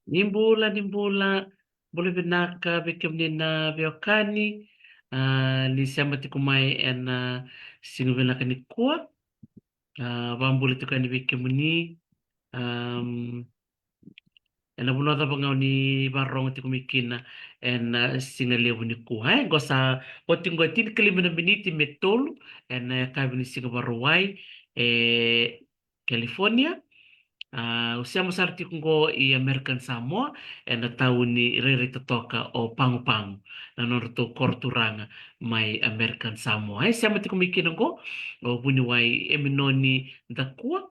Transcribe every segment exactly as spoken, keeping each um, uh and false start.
Ni bula, ni bula, bula vinaka vei kemuni na veiwekani. A, ni sema tiko mai ena siga vinaka nikua. A, vakabula tiko yani vei kemuni. Am, ena vanua cava ga o ni vakarorogo tiko mai kina ena siga levu nikua. E, qo sa oti qo e tinikalima na miniti me tolu ena yakavi ni siga Vakarauwai e California. A, au sema sara tiko qo i American Samoa, ena tauni rairai totoka o Pago Pago, na nodratou koro turaga mai American Samoa. E sema tiko mai kina qo o vuniwai Eminoni Dakua.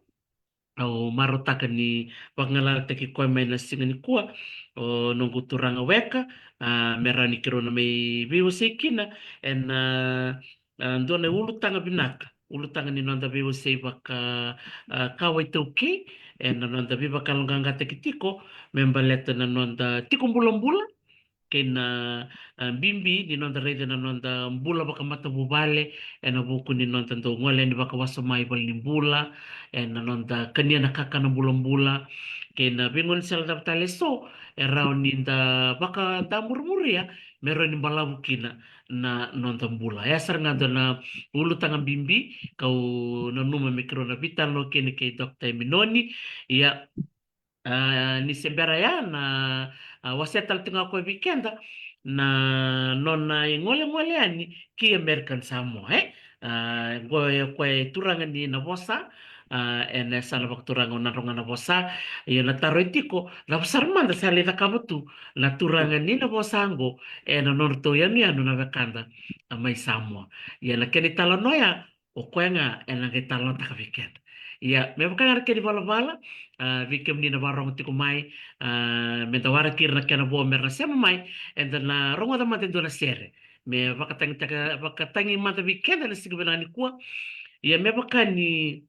Au marautaka ni vakagalalataki koya mai na siga nikua o noqu turaga weka, a, me rawa ni keirau na mai veiwasei kina ena, a, dua na ulutaga vinaka, ulutaga ni noda veiwasei vaka, a, kawa iTaukei ena noda veivakayaloqaqataki tiko me baleta na noda tiko bulabula kei na, a, bibi ni noda raica na noda bula vakamatavuvale ena vuku ni noda dau gole yani vakawasoma i valenibula, ena noda kania na kakana bulabula kei na veigaunisala cava tale eso e rawa ni da vakadamurimuria me rawa ni balavu kina na noda bula. E sara ga dua na ulutaga bibi kau nanuma me keirau na veitalanoa kina kei Doctor Eminoni. Ia, a, ni se bera ya na, a, wasea tale tiko ga o koya vei keda na nona igolegole yani ki American Samoa, e? A, qo e o koya e turaga ni Navosa, a, ena yasana vakaturaga o Nadroga Navosa. Ia na taro e tiko, cava sara mada sa lai cakava tu na turaga ni Navosa qo ena nodratou yanuyanu na wekada, a, mai Samoa. Ia na kena italanoa ya, o koya ga ena qai talanoataka vei keda. Ia, me vaka ga na kena ivalavala, a, vei kemuni na vakarorogo tiko mai, a, meda waraki ira na kena vo mera na sema mai, eda na rogoca mada e dua na sere me vakatagitaka, vakatagi mada vei keda na siga vinaka nikua. Ia, me vaka ni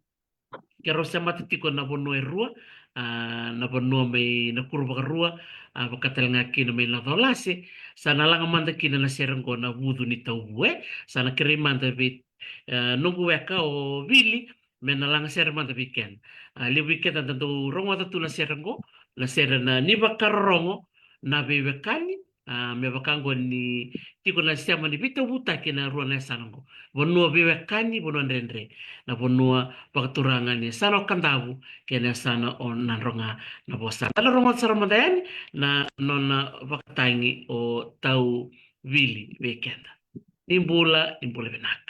keirau semata tiko na vanua e rua, a, na vanua mai Nakuru vakarua, a, vaka tale ga kina mai Nacolase, sa na laga mada kina na sere qo na Vucu ni Tauvu, e? Sa na kerei mada vei, e, noqu weka o Vili me na laga sere mada vei keda. A, levu vei keda da dau rogoca tu na sere qo, na sere na Ni Vakarorogo na Veiwekani, a, me vaka qo ni tiko na sema ni veitauvutaki na rua na yasana qo. Vanua veiwekani, vanua dredre, na vanua vakaturaga ni yasana o Kadavu kei na yasana o Nadroga Navosa. Da na rogoca sara mada yani na nona vakatagi o Tau Vili vei keda. Ni bula, ni bula vinaka.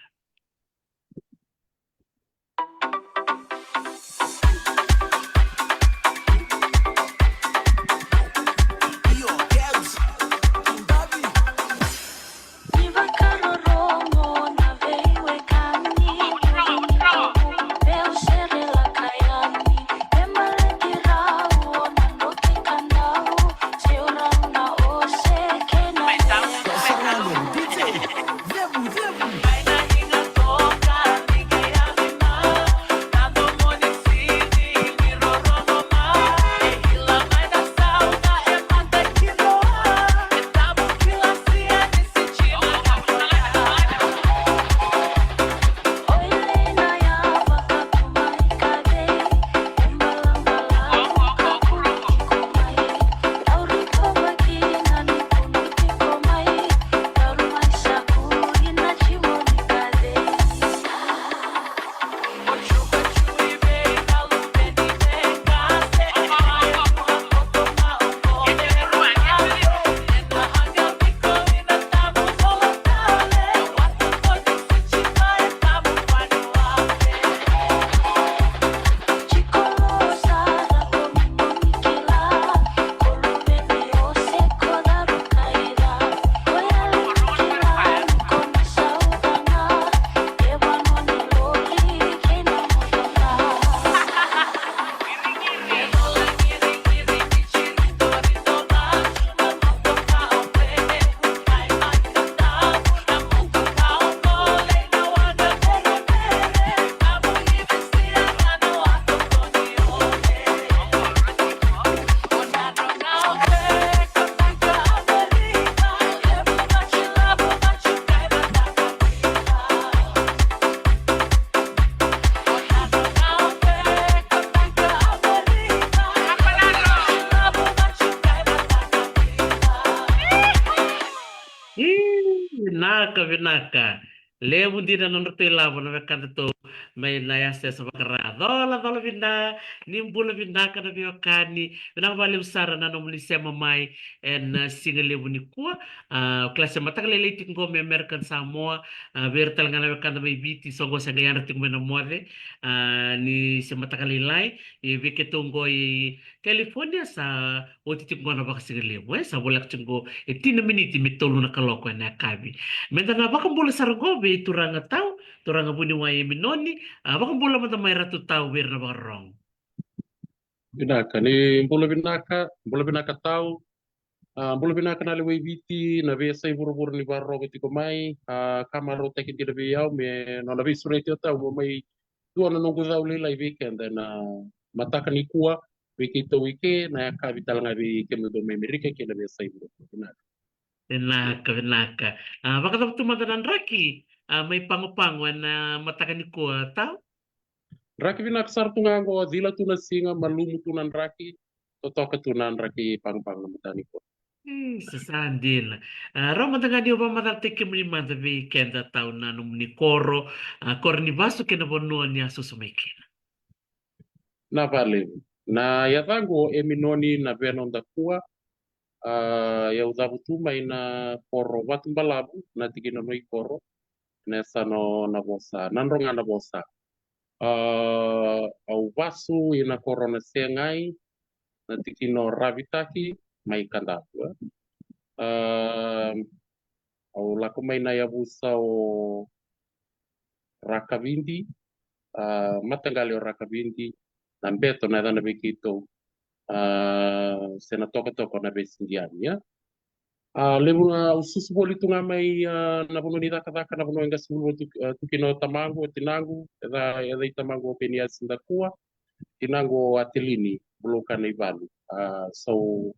Vinaka, vinaka. Levu dina na nodratou ilavo na wekadatou mai na yasayasa vakaRa. Colacola vina, ni bula vinaka na veiwekani. Vinaka vakalevu sara na nomuni sema mai ena, ah, siga levu nikua. Ah, o kila se mataka lailai tiko qo mai American Samoa. Ah, vei ira tale ga na wekada mai Viti, so qo se qai yadra tiko mai na moce. Ah, ni se mataka lailai. E vei keitou qo i California sa oti tiko qo na vakasigalevu, e sa voleka tiko qo e tini na miniti me tolu na kaloko ena yakavi. Meda na vakabula sara qo vei turaga Tau, turaga vuniwai Eminoni, ah, vakabula mada mai Ratu Tau vei ira na vakarorogo. Vinaka, ni bula vinaka, bula vinaka Tau. Ah, bula vinaka na lewe i Viti, na veiyasai vuravura ni vakarorogo tiko mai. Ah, ka marautaki dina vei au me nona veisureti o Tau mo mai dua na noqu cau lailai vei keda ena mataka nikua, vei keitou i ke, na yakavi tale ga vei kemudou mai Amerika kei na veiyasai vuravura. Vinaka. Vinaka, vinaka. Ah, vakacava tu mada na draki, ah, mai Pago Pago ena mataka nikua Tau? Draki vinaka sara tu ga qo, cila tu na siga, malumu tu na draki, totoka tu na draki Pago Pago na mataka nikua. E, sa, sa dina. Ah, rawa mada ga ni o vakamacalataki kemuni mada vei keda Tau na nomuni koro, ah, koro ni vasu kei na vanua ni a susu mai kina. Na vakalevu. Na yacaqu o Eminoni Navenodakua, ah, au cavutu mai na koro Vatubalavu, na tikina o Noikoro, na yasana o Navosa, Nadroga Navosa. Ah, au vasu ina koro Nasegai, na tikina o Ravitaki, mai Kadavu, e. Ah, au lako mai na yavusa o Rakavidi, ah, mataqali o Rakavidi, na beto na yacana vei keitou, ah, se na tokatoka na veisidiani, e. Ah, levu na, au susu voli tu ga mai, ah, na vanua ni cakacaka, na vanua e qasi voli tu, ah, tu kina o tamaqu, o tinaqu, e ca, e ca i tamaqu o Peniasi Dakua, tinaqu o Atelini, Buluka na ivalu. Ah, so,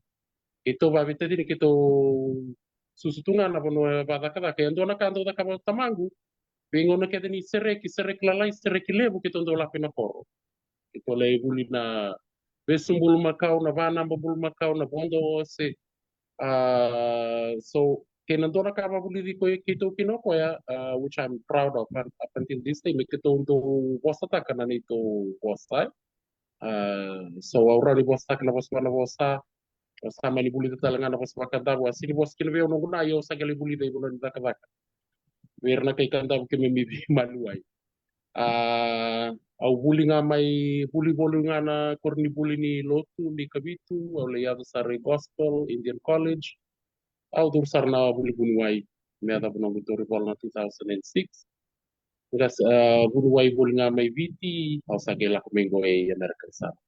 keitou vavitacini, keitou susu tu ga na vanua e vacakacaka. E dua na ka dau cakava o tamaqu, veigauna kece ni sereki, sereki lalai, sereki levu, keitou dau lako ina koro. Keitou lai vuli na vesu bulumakau, na vanaba bulumakau, na vodo ose. Ah, so, kei na dua na ka vavulici koya keitou kina o koya, ah, which I'm proud of, and up until this day, me keitou dau vosataka na neitou vosa, e. Ah, so, au rawa ni vosataka na vosa, na vosa, au sa mani vulica tale ga na vosa vaKadavu, a sega ni vosa kina vei au noqu na, ia au sa qai lai vulica i vanua ni cakacaka. Vei ira na kai Kadavu keimami veimaliwai. Ah, au vuli ga mai, vuli voli ga na koronivuli ni lotu ni Kavitu, au lai yaco sara i Gospel Indian College. Au curu sara na vuli vuniwai, me yacova noqu tauri vola na two thousand and six. Qai sa, ah, vuniwai voli ga mai Viti, au sa qai lako mai qo i Amerika Samoa.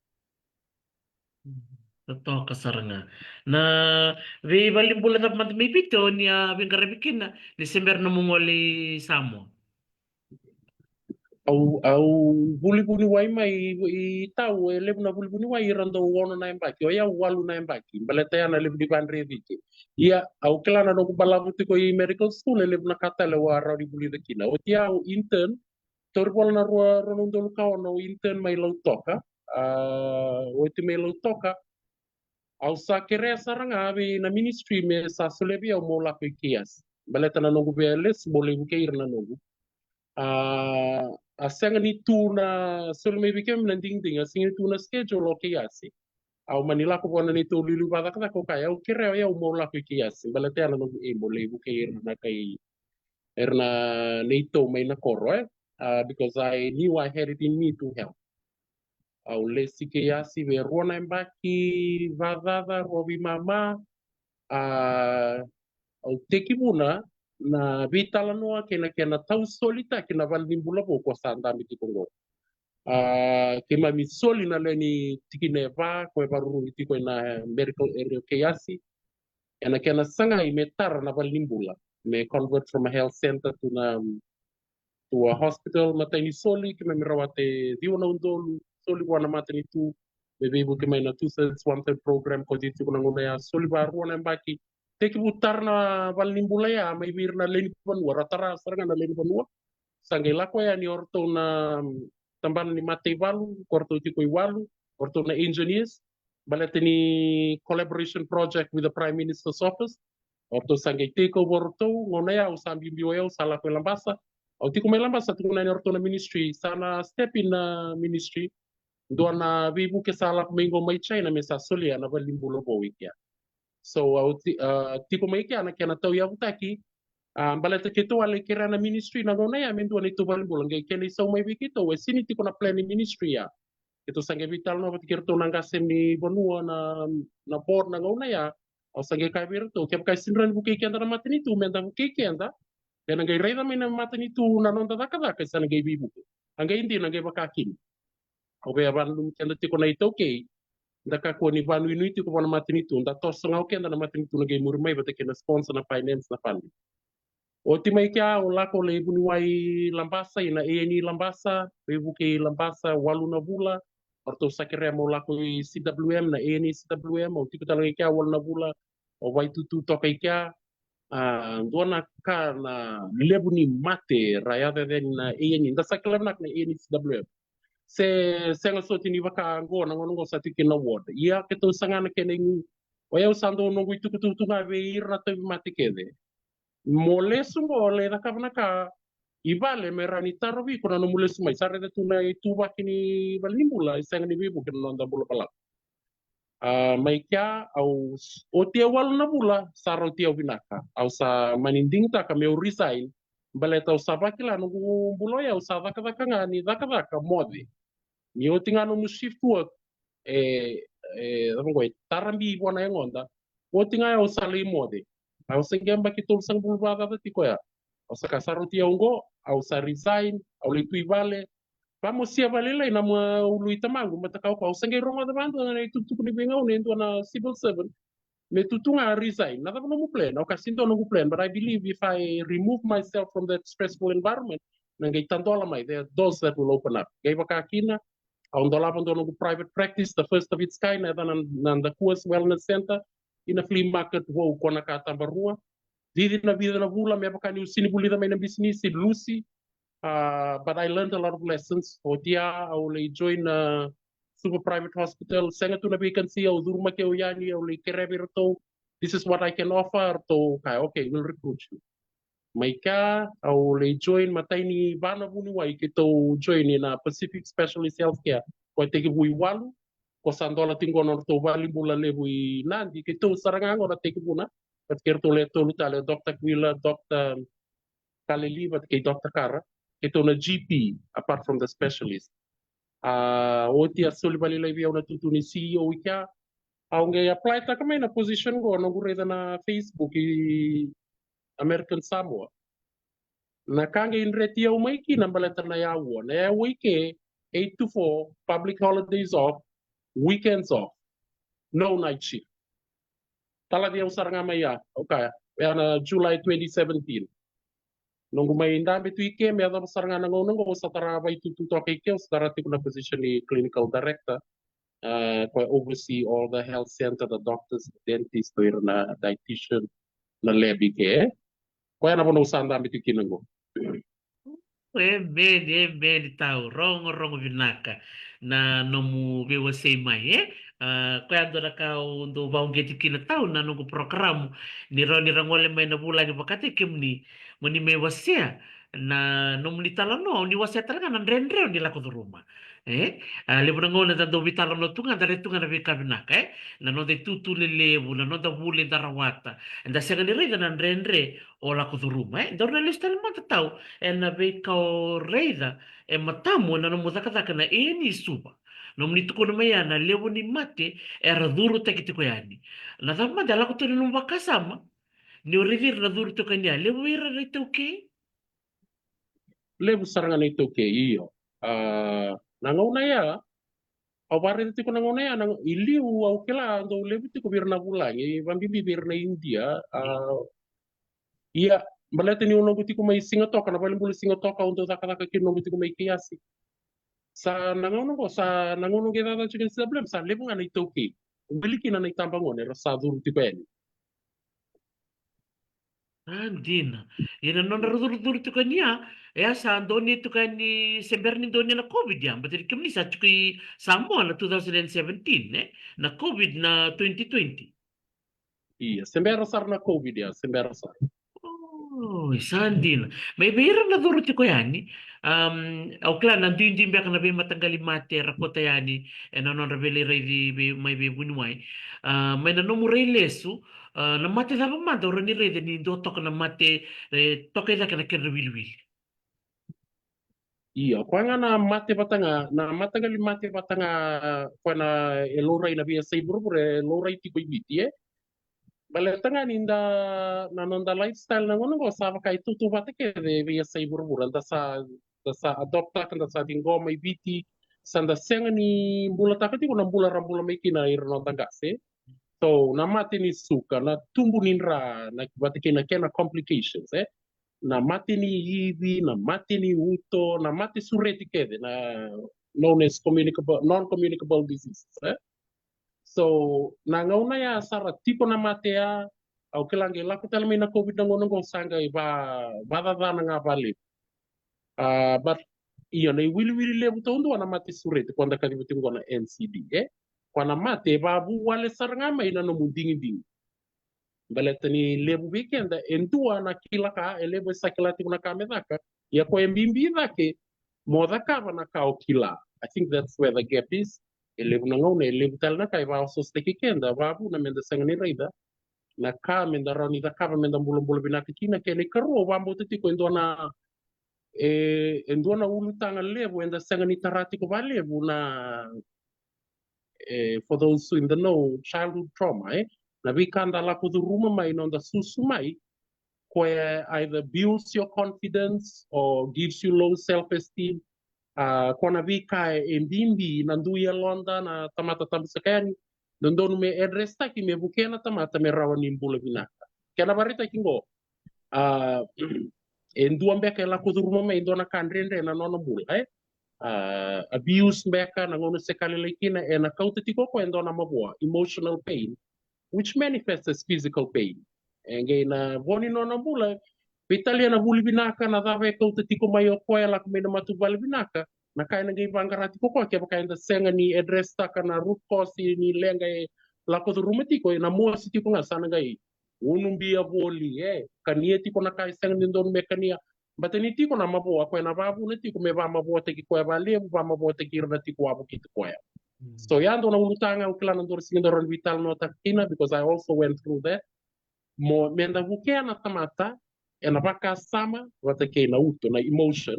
Totoka sara ga. Na veivalenibula cava mada mai Viti o ni a veiqaravi kina ni se bera nomu gole i Samoa? Au, au vuli vuniwai mai i, i Tau, e levu na vuli vuniwai ira dau ono na yabaki, o yau walu na yabaki, baleta ya na levu ni vadre e Viti. Ia, au kila na noqu balavu tiko i medical school, e levu na ka tale au a rawa ni vulica kina. Oti au intern, tauri vola na rua, rua na udolu ka ono, au intern mai Lautoka. Ah, oti mai Lautoka, au sa kerea sara ga vei na ministry me sa solia vei au meu lako i Keiasi. Baleta na noqu via lesu meu lai vukei ira na noqu. Ah, a sega ni tu na, soli mai vei keimami na digidigi, a sega ni tu na schedule o Keiasi. Au mani lako vua na neitou liuliu vacakacaka, au kaya, au kerea o yau meu lako i Keiasi. Baleta ya na noqu aim, meu lai vukei ira na kai, ira na neitou mai na koro, e. Ah, because I knew I had it in me to help. Au lesi Keiasi vei rua na yabaki vacaca, rua veimama. Ah, au tekivuna na veitalanoa kei na kena tausolitaki na valenibula vou ko sa dabe tiko qo. Ah, keimami soli na lewe ni tikina e va, ko e varurugi tiko ena medical area o Keiasi. Ena kena sagai me tara na valenibula, me convert from a health center to na, to a hospital. Matai ni soli, keimami rawata e ciwa na udolu, soli vua na matanitu, me veivuke mai na two thirds, one third program, ko dei tiko na gauna ya, soli varua na yabaki. Tekivu tara na valenibula ya, mai vei ira na lewe ni vanua, ra tara sara ga na lewe ni vanua. Sa qai lako yani o ratou na, mm, tabana ni mataivalu, ko ratou tiko i walu, o ratou na engineers, baleta ni collaboration project with the Prime Minister's Office. O ratou sa qai take over o ratou, gauna ya au sa biubiu, o yau sa lako i Labasa. Au tiko mai Labasa, tukuna yani o ratou na ministry, sa na step in na ministry. Dua na veivuke sa lako mai qo mai China me sa solia na valenibula vou i kea. So au ti-, a, tiko mai kea na kena tauyavutaki, a, baleta keitou a lai kerea na ministry na gauna ya me dua neitou valenibula, qai kena isau mai vei keitou, e sega ni tiko na plan ni ministry ya. Keitou sa qai veitalanoa vata kei iratou na qase ni vanua na, na board na gauna ya. Au sa qai kaya vei iratou, kevaka e sega ni rawa ni vukei keda na matanitu, meda vukei keda. Ena qai raica mai na matanitu na noda cakacaka, e sa na qai veivuke. A qai dina, a qai vaka kina. Au via vakananumi keda tiko na iTaukei, da kakua ni vanuinui tiko vua na matanitu, da toso ga o keda, na matanitu na qai muri mai vata kei na sponsor, na finance, na funding. Oti mai kea au lako, lai vuniwai Labasa, i na A and E Labasa, veivuke i Labasa walu na vula. O ratou sa kerea meu lako i C W M, na A and E C W M, au tiko tale ga i kea walu na vula. Au vaitutu toka i kea. A, dua na ka na levu ni mate ra yaco yani na A and E, da sa kila vinaka na A and E C W M. Se sega soti ni vaka qo, na gauna qo sa tiko kina na ward. Ia keitou saga na kena igu, o yau sa dau noqu itukutuku tu ga vei ira na tauvimate kece. Mo lesu qo, lai cakava na ka i vale me rawa ni tarovi iko na nomu lesu mai. Sa raica tu na ituvaki ni valenibula, e sega ni veivuke na noda bula balavu. A, mai kea au s-, oti e walu na vula, sa rauti au vinaka. Au sa mani digitaka meu resign, baleta au sa vakila noqu bula o yau sa cakacaka ga ni cakacaka moce. Ni oti ga nomu shift work, e, e, cava qo, e tarabi vua na yagoda. Oti ga au sa lai moce. Au sa qai yabaki tolusagavulu vakacaca tiko ya. Au sa kaya sa rauti au qo, au sa resign, au lai tu i vale. Vamosia vakalailai na ma-, ulu i tamaqu, mataka o koya, au sa qai rogoca vakadua na itukutuku ni veigauna e dua na civil servant. Me tu tu ga resign. Na cava nomu plan? Au kaya sega ni dua noqu plan, but I believe if I remove myself from that stressful environment, na qai tadola mai, there are doors that will open up. Qai vaka kina, au dolava dua noqu private practice, the first of its kind, na yacana na Dakua's Wellness Center, i na flea market vou ko na ka Tabarua. Cici na vica na vula, me vaka niu sega ni vulica mai na bisinisi, lusi. Uh, but I learned a lot of lessons. Oti ya, au lai join na Suva Private Hospital. Sega tu na vacancy, au curumaki au yani, au lai kerea vei iratou. This is what I can offer. Ratou kaya, okay, we'll recruit you. Mai kea, au lai join, matai ni va na vuniwai keitou join i na Pacific Specialist Healthcare. Ko e tekivu i walu, ko sa dola tiko qo na nodratou valenibula levu i Nadi, keitou sara ga qo na tekivuna. Vata kei iratou le tolu tale, Doctor Quila, Doctor Kaleli, vata kei Doctor Kara, keitou na G P, apart from the specialist. A, oti a soli vakalailai vei au na itutu ni C E O i kea. Au qai apply taka mai na position qo, noqu raica na Facebook i American Samoa. Na ka qai dreti au mai kina baleta na yaua. Na yaua i ke, eight to four, public holidays off, weekends off, no night shift. Talaci au sara ga mai ya, okay, ya na July twenty seventeen. Noqu mai dabe tu i ke, me yacova sara ga na gauna qo, au sa tara vaitutu toka i ke, au sa tara tiko na position ni clinical director. Uh, ko e oversee all the health center, the doctors, the dentist, o ira na dietitian, na lab i ke. Koya na vanua au sa dabe tu kina qo. Emeni, emeni tau. Rogo, rogo vinaka na nomu veiwasei mai, e? A, koya dua na ka au dau vakauqeti kina tau na noqu porokaramu. Ni rawa ni ra gole mai na vulagi vakataki kemuni, mo ni mai wasea na nomuni talanoa, ni wasea tale ga na dredre ni lako curuma. E? A, levu na gauna da dau veitalanoa tu ga, da rai tu ga na veika vinaka, e? Na noda itutu lelevu, na noda vuli da rawata. Eda sega ni raica na dredre o lako curuma, e? Daru na lesu tale mada tau ena veika o raica e matamu ena nomu cakacaka na A and E Suva. Nomuni tukuna mai ya na levu ni mate era curutaki tiko yani. Na cava mada e lako tu ena nomu vakasama? Ni o raici ira na curu tiko yani ya, levu vei ira na iTaukei? Levu sara ga na iTaukei, io. A, na gauna ya, au varaica tiko na gauna ya, na, i liu au kila dau levu tiko vei ira na vulagi, vabibi vei ira na India, a, ia, baleta ni au noqu tiko mai Sigatoka, na valenibula Sigatoka, au dau cakacaka kina noqu tiko mai Keiasi. Sa na gauna qo, sa na gauna qai cakacaka tiko na C W M, sa levu ga na iTaukei. Wili kina na itabagone, era sa curu tiko yani. A, dina. Ia na nodra curucuru tiko yani ya, e a sa donia tiko yani, se bera ni donia na COVID ya, baleta ni kemuni sa tiko i Samoa na two thousand and seventeen, e? Na COVID na twenty twenty. Ia, se bera sara na COVID, ia, se bera sara. Oi, sa dina. Mai vei ira na curu tiko yani, um, au kila na duidui beka na veimataqali mate era kauta yani ena nodra veilei raici vei, mai vei vuniwai. Uh, mai na nomu rai lesu, uh, na mate cava mada o rawa ni raica ni dua toka na mate, e toka i cake na kedra wiliwili? Ia, o koya ga na mate vata ga, na mataqali mate vata ga, koya na e laurai na veiyasai vuravura, e laurai tiko i Viti, e. Baleta ga ni da, na noda lifestyle na gauna oqo sa vaka e tautauvata kece e veiyasai vuravura, da sa, da sa adoptaka, da sa ciqoma i Viti, sa da sega ni bulataka tiko na bula ra bula mai kina ira noda qase. So, na mate ni suka, na tubu ni dra, na vata kei na kena complications, e. Na mate ni ivi, na mate ni uto, na mate sureti kece, na known as communicable, non-communicable diseases, e. So, na gauna ya sa ra tiko na mate ya, au kila qai lako tale mai na COVID na gauna oqo sa qai va, vacacana ga valevu. Uh, but, io, na iwiliwili levu taudua na mate sureti, ko da kaciva tiko qo na N C D, e. Ko na mate e vavu wale sara ga mai na nomu digidigi. Baleta ni levu vei keda, e dua na kila ka, e levu e sa kila tiko na ka me caka. Ia ko e bibi cake, mo cakava na ka o kila. I think that's where the gap is. E levu na gauna, e levu tale na ka e vaososotaki keda, vavuna meda sega ni raica na ka meda rawa ni cakava meda bulabula vinaka kina. Kena ikarua, au vabauta tiko e dua na, e, e dua na ulutaga levu eda sega ni tara tiko valevu na, e, for those who in the know, childhood trauma, e? Na veika da lako curuma mai, noda susu mai, koya either builds your confidence or gives you low self-esteem. A, ko na veika e bibi na dui yaloda na tamata tabusaka yani, dodonu me address taki me vukea na tamata me rawa ni bula vinaka. Kena vakaraitaki qo, a, e dua beka e lako curuma mai e dua na ka dredre na nona bula, e? A, abuse beka na gauna se ka lailai kina, ena kauta tiko o koya e dua na mavoa, emotional pain, which manifests as physical pain. E qai na vo ni nona bula, veitalia na vuli vinaka, na cava e kauta tiko mai o koya, lako mai na matavuvale vinaka, na ka ena qai vaqara tiko o koya, kevaka eda sega ni address taka na root cause ni leqa e lako curuma tiko, ena mosi tiko ga, sa na qai unubia voli, e, kania tiko na ka e sega ni dodonu me kania. Baleta ni tiko na mavoa, koya na vavuna tiko me vamavoataki koya valevu, vamavoataki ira na tiko wavo kei koya. Mm. So, ya dua na ulutaga au kila na dua na siga da rawa ni veitalanoataka kina, because I also went through that. Mo, meda vukea na tamata ena vakasama vata kei na uto, na emotion.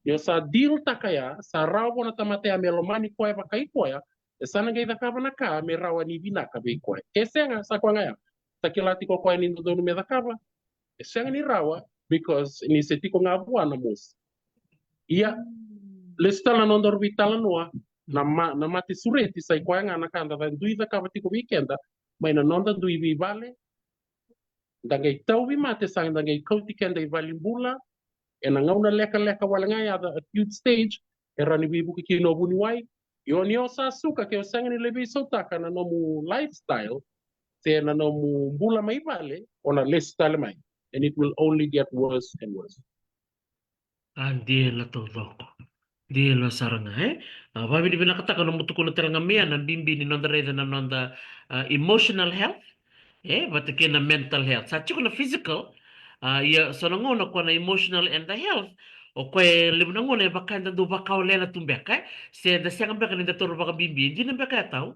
Ni o sa deal taka ya, sa rawa vua na tamata ya me lomani koya vakai koya, e sa na qai cakava na ka me rawa ni vinaka vei koya. Ke sega, sa koya ga ya. Sa kila tiko o koya ni dodonu me cakava, e sega ni rawa, because ni se tiko ga vua na mosi. Ia, lesu tale na nodaru veitalanoa, na, ma, na mate sureti, sa i koya ga na ka da dui cakava tiko vei keda, mai na noda dui veivale, da qai tauvi mate, sa da qai kauti keda i valenibula, ena gauna lekaleka wale ga ya, the acute stage, e rawa ni veivuke kina o vuniwai. Io, ni o sa suka, ke o sega ni lai veisautaka na nomu lifestyle se na nomu bula mai vale, o na lesu tale mai. And it will only get worse and worse. A, dina taucoko. Dina sara ga, e? A, vavinavinakataka nomu tukuna tale ga mai ya na bibi ni noda raica na noda, a, emotional health, e, vata kei na mental health. Sa tiko na physical, a, ia so na gauna ko na emotional and the health, o koya e levu na gauna e vaka eda dau vakaolena tu beka, e? Se da sega beka ni da taura vakabibi, e dina beka ya, Tau?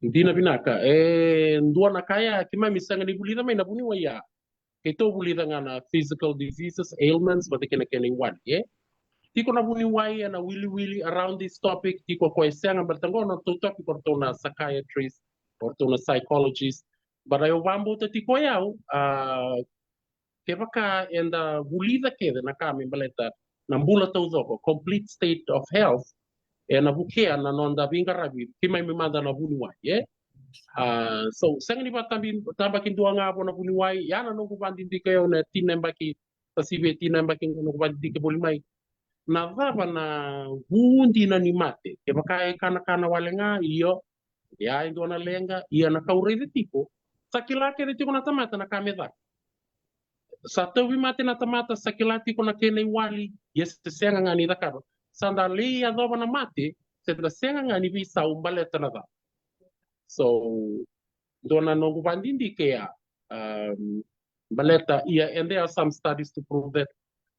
Dina vinaka. E dua na ka ya keimami sega ni vulica mai na vuniwai ya. Keitou vulica ga na physical diseases, ailments, vata kei na kena iwali, e? Tiko na vuniwai ena wiliwili around this topic, tiko o koya e sega, baleta qo na nodratou topic o ratou na psychiatrist, o ratou na psychologist. But au vakabauta tiko o yau, a, kevaka eda vulica kece na ka me baleta na bula taucoko, complete state of health, ena vukea na noda veiqaravi, keimami mada na vuniwai, e? A, so, sega ni vakatabaki dua ga vua na vuniwai, ya na noqu vakadidike, au na tini na yabaki, sa sivia tini na yabaki qo noqu vakadidike voli mai. Na cava na vu dina ni mate? Kevaka e kanakana wale ga, io, ya e dua na leqa, ia na ka au raica tiko, sa kila kece tiko na tamata na ka me caka. Sa tauvi mate na tamata, sa kila tiko na kena iwali, ia se sega ga ni cakava. Sa da lai yacova na mate, se da sega ga ni veisau, baleta na cava? So, Dua na noqu vadidike ya. Um, baleta, ia, and there are some studies to prove that.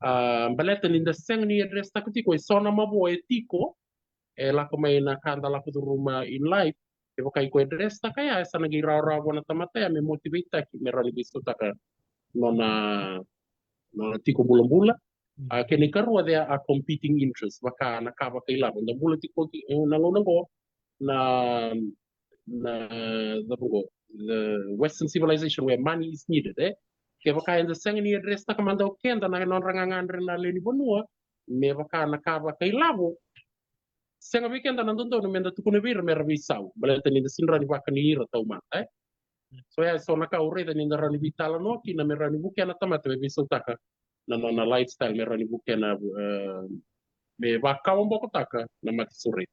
Uh, baleta ni da sega ni address taka tiko e so na mavoa e tiko, e lako mai na ka da lako curuma in life, e vaka iko address taka ya, e sa na qai rawarawa vua na tamata ya me motivate taki, me rawa ni veisautaka nona, nona tiko bulabula. A, kena ikarua, there are competing interests, vaka na ka vakailavo. Da bula tiko ki, e, na gauna qo, na, na, cava qo, the Western civilization where money is needed, e? Kevaka eda sega ni address taka mada o keda na nodra gagadre na lewe ni vanua, me vaka na ka vakailavo, sega vei keda na dodonu meda tukuna vei ira mera veisau, baleta ni da sega ni rawa ni vakani ira taumada, e? So ya, so na ka au raica ni da rawa ni veitalanoa kina me rawa ni vukea na tamata me veisautaka na nona lifestyle, me rawa ni vukea na, e, me vakawabokotaka na mate sureti.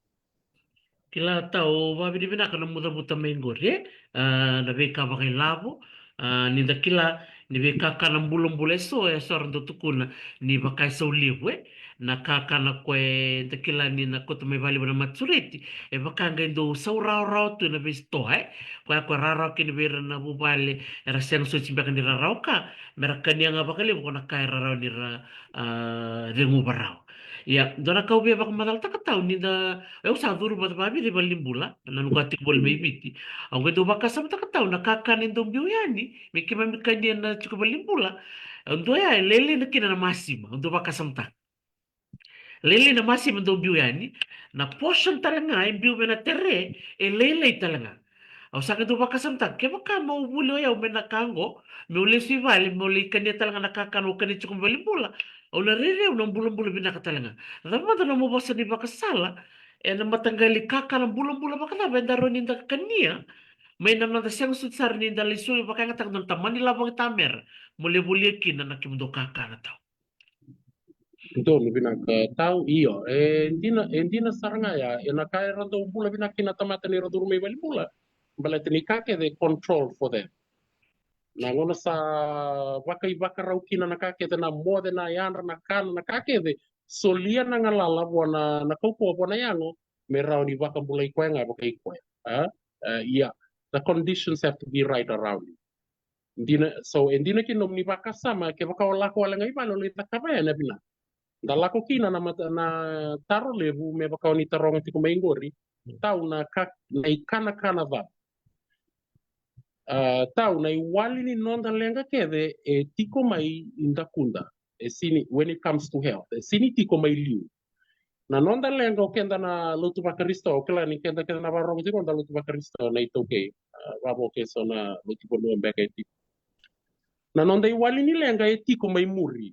Kila, Tau, vakavinavinaka na nomu cavuta mai qori, e? A, na veika vakailavo, a, ni da kila ni veikakana bulabula e so, e so era dau tukuna ni vakaisau levu, e? Na kakana koya eda kila ni na kauta mai vakalevu na mate sureti, e vaka qai dau sau rawarawa tu ena veisitoa, e? Koya, koya rawarawa kina vei ira na vuvale, era sega soti beka ni rarawa ka, mera kania ga vakalevu ko na ka era rawa ni ra, a, ceguva rawa. Ia, dua na ka au via vakamacalataka, Tau, ni da, au sa curu vakavica i valenibula, na noqu a tiko voli mai Viti. Au qai dau vakasamataka, Tau, na kakana e dau biu yani me keimami kania na tiko valenibula, e dua ya e lailai na kina na masima, au dau vakasamataka. Lailai na masima dau biu yani, na portion tale ga e biu mai na tere e lailai tale ga. Au sa qai dau vakasamataka, kevaka meu vuli o yau mai na ka qo, meu lesu i vale, meu lai kania tale ga na kakana au kania tiko mai valenibula, au na rairai au na bulabula vinaka tale ga. Cava mada na nomu vosa ni vakasala ena mataqali kakana bulabula vakacava eda rawa ni da kania mai na noda sega soti sara ni da lai soli vakayagataka na tamani lavo vakaitamera mo lai volia kina na kemudou kakana, Tau? Donu vinaka, Tau. Io, e dina, e dina sara ga ya, ena ka era dau bula vinaka kina na tamata ni ra curu mai valenibula. Baleta ni ka kece e control for them. Na gauna sa vakaivakarautaki kina na ka kece, na moce, na yadra, na kana, na ka kece, solia na galala vua na, na kaukauwa, vua na yago, me rawa ni vakabulai koya ga vakai koya. A? A, ia, the conditions have to be right around it. Dina, so, e dina kina nomuni vakasama, kevaka o lako wale ga i vale o lai cakava yani, vinaka. Da lako kina na mata, na taro levu, me vaka o ni taroga tiko mai qori. Tau, na ka, na ikanakana cava? A, Tau, na iwali ni noda leqa kece e tiko mai dakuda. E sini, when it comes to health, e sini tiko mai liu. Na noda leqa o keda na lotu vaKarisito, o kila ni keda, keda na varogo tiko na lotu vaKarisito na iTaukei, a, vavo ke so na lotu vanua beka e tiko. Na noda iwali ni leqa e tiko mai muri.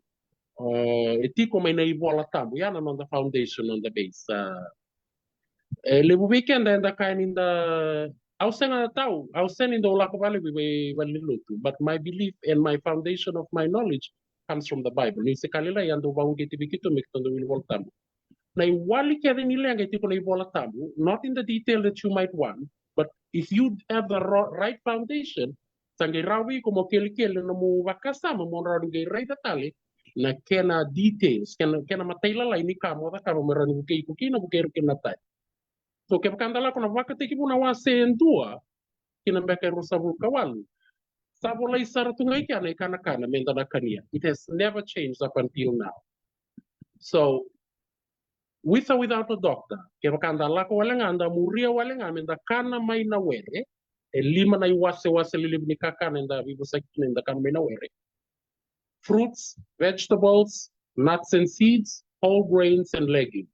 O, e tiko mai na iVola Tabu, ya na noda foundation, noda base. A, e levu vei keda eda kaya ni da, au sega, Tau, au sega ni dau lako valevu i vale ni lotu, but my belief and my foundation of my knowledge comes from the Bible. Ni se ka lailai, au dau vakauqeti vei keitou me keitou dau wili Vola Tabu. Na iwali kece ni leqa e tiko na iVola Tabu, not in the detail that you might want, but if you have the ro-, right foundation, sa qai rawa vei iko mo kelikeli na nomu vakasama, mo rawa ni qai raica tale na kena details, kena, kena matailalai ni ka mo cakava me rawa ni vukei iko kina, vukei ira kina na tani. So kevaka da lako na Vakatekivu na wase e dua ki na beka e ruasagavulu ka walu, sa volai sara tu ga i kea na ikanakana meda na kania. It has never changed up until now. So, with or without a doctor, kevaka da lako wale ga, da muria wale ga meda kana mai na were, e lima na iwasewase lelevu ni kakana eda veivosaki kina, eda kana mai na were. Fruits, vegetables, nuts and seeds, whole grains and legumes.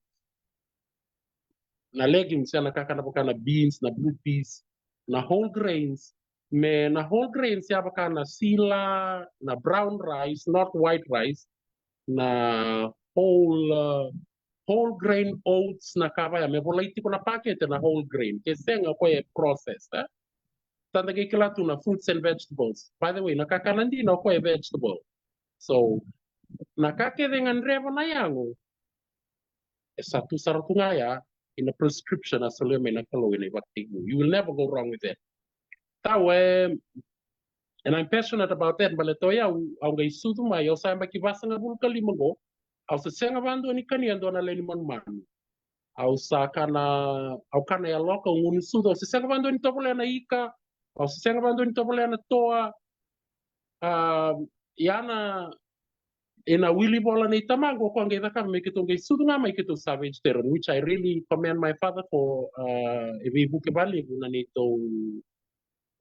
Na legumes ya na kakana vaka na beans, na blue peas, na whole grains. Me na whole grains ya vaka na sila, na brown rice, not white rice, na whole, uh, whole grain oats, na ka vaya, me volai tiko na pakete na whole grain, ke sega o koya e processed, e? Sa da qai kila tu na fruits and vegetables. By the way, na kakana dina o koya e vegetable. So, na ka kece e gadreva na yago, e sa tu sara tu ga ya ina prescription a solia mai na Kalou ina iVakatekivu. You will never go wrong with that. Tau, e, and I'm passionate about that, baleta o yau, au qai sucu mai, au sa yabaki vasagavulu ka lima qo, au se sega vakadua ni kania e dua na lewe ni manumanu. Au sa kana, au kana yaloka, au gunu sucu, au se sega vakadua ni tovolea na ika, Au se sega vakadua ni tovolea na toa, a, ia na, ena wili vola nei tamaqu, o koya qai cakava me keitou qai sucu ga mai keitou sa vegetarian, which I really commend my father for, a, e veivuke vakalevu na neitou,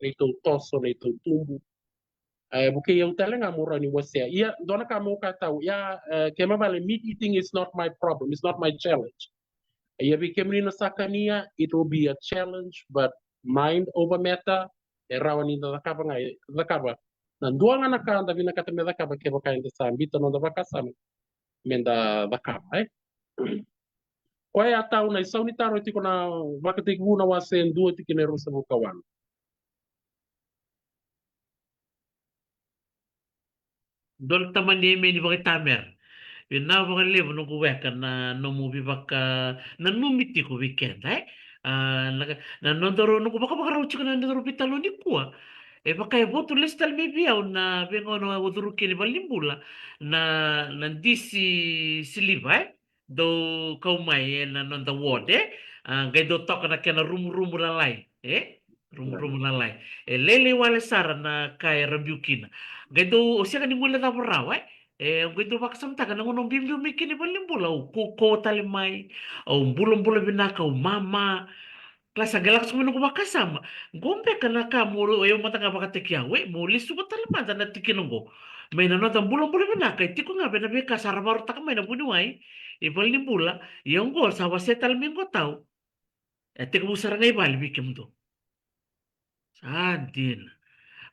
neitou toso, neitou tubu. E vukei au tale ga mo rawa ni wasea. Ia, dua na ka mo ka tau. Ia, e, kema vale, meat eating is not my problem, it's not my challenge. Ia vei kemuni na sa kania, it will be a challenge, but mind over matter, e rawa ni da cakava ga, e, cakava. Na dua ga na ka da vinakata me cakava kevaka eda sa bita noda vakasama me da cakava, e. Koya e tau na isau ni taro e tiko na Vakatekivu na wase e dua tikina e ruasagavulu ka walu. Donu tamani emeni vakaitamera. Vinaka vakalevu noqu weka na nomu veivaka, nanumi tiko vei keda, e? A, na, na nodaru noqu vakavakarau tiko na nodaru veitalanoa nikua. E vaka e votu lesu tale mai vei au na veigauna au curu kina i valenibula na, na disi siliva, e? Dau kau mai ena noda ward, e? A, qai dau toka na kena rumurumu lalai, e? Rumurumu lalai. E lailai wale sara na ka era biu kina. Qai dau, o sega ni guilecava rawa, e? E, qai dau vakasamataka na gauna au biubiu mai kina i valenibula, au kaukaua tale mai, au bulabula vinaka, au mama. Kila sa qai lako tiko mai noqu vakasama. Qo beka na ka mo, o yau mada ga vakataki au, e, mo lesuva tale mada na tikina qo. Mai na noda bulabula vinaka, e tiko ga vei na veika sa ra vakarautaka mai na vuniwai i valenibula, ia qo sa wasea tale mai qo tau. E tekivu sara ga i vale vei kemudou. Sa dina.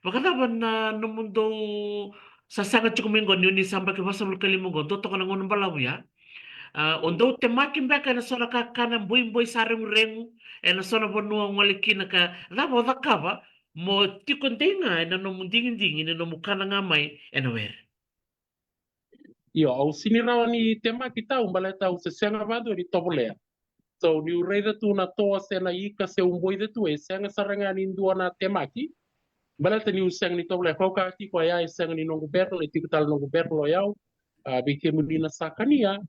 Vakacava na nomudou sasaga tiko mai qo, ni oni sa yabaki vasagavulu ka lima qo, dou toka na gauna balavu ya. A, o dou temaki beka ena so na kakana boiboi sa reguregu ena so na vanua o gole kina, ka cava o cakava mo tiko dei ga ena nomu digidigi ni nomu kana ga mai ena were? Io, au sega ni rawa ni temaki tau, baleta au se sega vakadua ni tovolea. So niu raica tu na toa se na ika se uboica tu, e sega sara ga ni dua na temaki. Baleta niu sega ni tovolea, kau kaya tiko ya, e sega ni noqu barrel, e tiko tale noqu barrel o yau. A, vei kemuni na sa kania,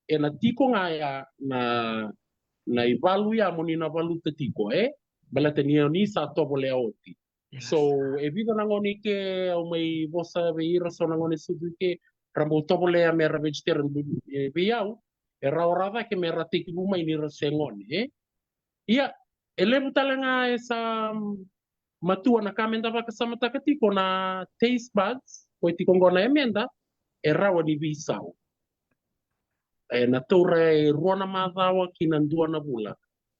ena tiko ga ya na, na ivalu ya mo ni na valuta tiko, e? Baleta ni oni sa tovolea oti. Yes. So e vica na gone i ke au mai vosa vei ira, so na gone sucu i ke, ra bau tovolea me ra vegetarian, e, vei au e rawa ra cake me ra tekivu mai ni ra se gone, e? Ia, e levu tale ga e sa, mm, matua na ka me da vakasamataka tiko na taste buds, ko e tiko qo na yameda, e rawa ni veisau. E na taura e rua na macawa ki na dua na vula.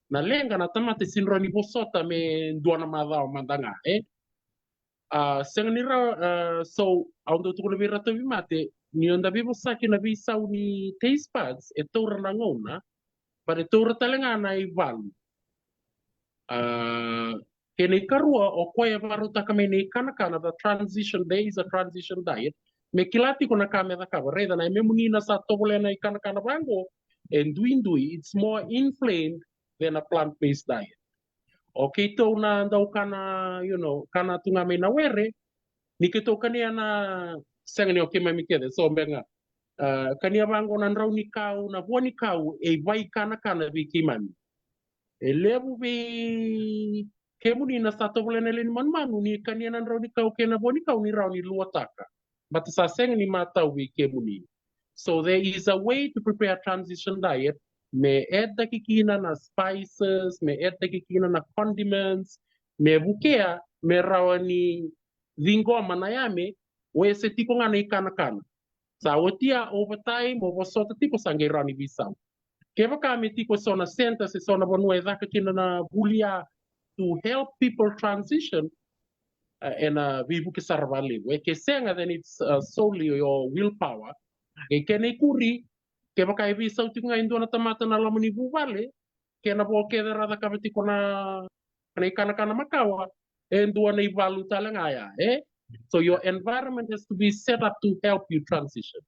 Na leqa na tamata e sega ni rawa ni vosota me dua na macawa mada ga, e? A, sega ni rawa, a, so au dau tukuna vei ira tauvimate, ni o da veivosaki na veisau ni taste buds, e taura na gauna, but e taura tale ga na ivalu. A, kena ikarua, o koya e vakarautaka mai na ikanakana, the transition, there is a transition diet. Me kila tiko na ka me cakava, raica na, e, me muni na sa tovolea na ikanakana vaqo, e duidui, it's more inflamed than a plant-based diet. O keitou na dau kana, you know, kana tu ga mai na were, ni keitou kania na, sega ni o keimami kece, so beka ga. A, kania vaqo na drau ni kau, na vua ni kau, e vaikanakana vei keimami. E levu vei kemuni na sa tovolea na lewe ni manumanu ni kania na drau ni kau kei na vua ni kau ni rawa ni luataka. But sa sega ni matau vei kemuni. So there is a way to prepare transition diet. Me add taki kina na spices, me add taki kina na condiments, me vukea, me rawa ni ciqoma na yame, o e se tiko ga na ikanakana. Sa oti ya, over time, o vosota tiko sa qai rawa ni veisau. Kevaka me tiko e so na centre se so na vanua e caka kina na vuli ya to help people transition, uh, ena veivuke sara vakalevu. E ke sega, then it's, uh, solely your willpower. E kena ikuri, kevaka e veisau tiko ga e dua na tamata na loma ni vuvale, kena vo kece ra cakava tiko na, na ikanakana makawa, e dua na ivalu tale ga ya, e? So your environment has to be set up to help you transition.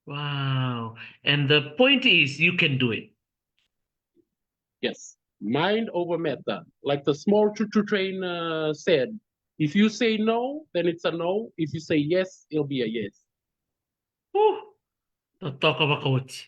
Wow. And the point is, you can do it. Yes. Mind over matter. Like the small choo-choo train, uh, said, if you say no, then it's a no. If you say yes, it'll be a yes. Uh, totoka vakaoti.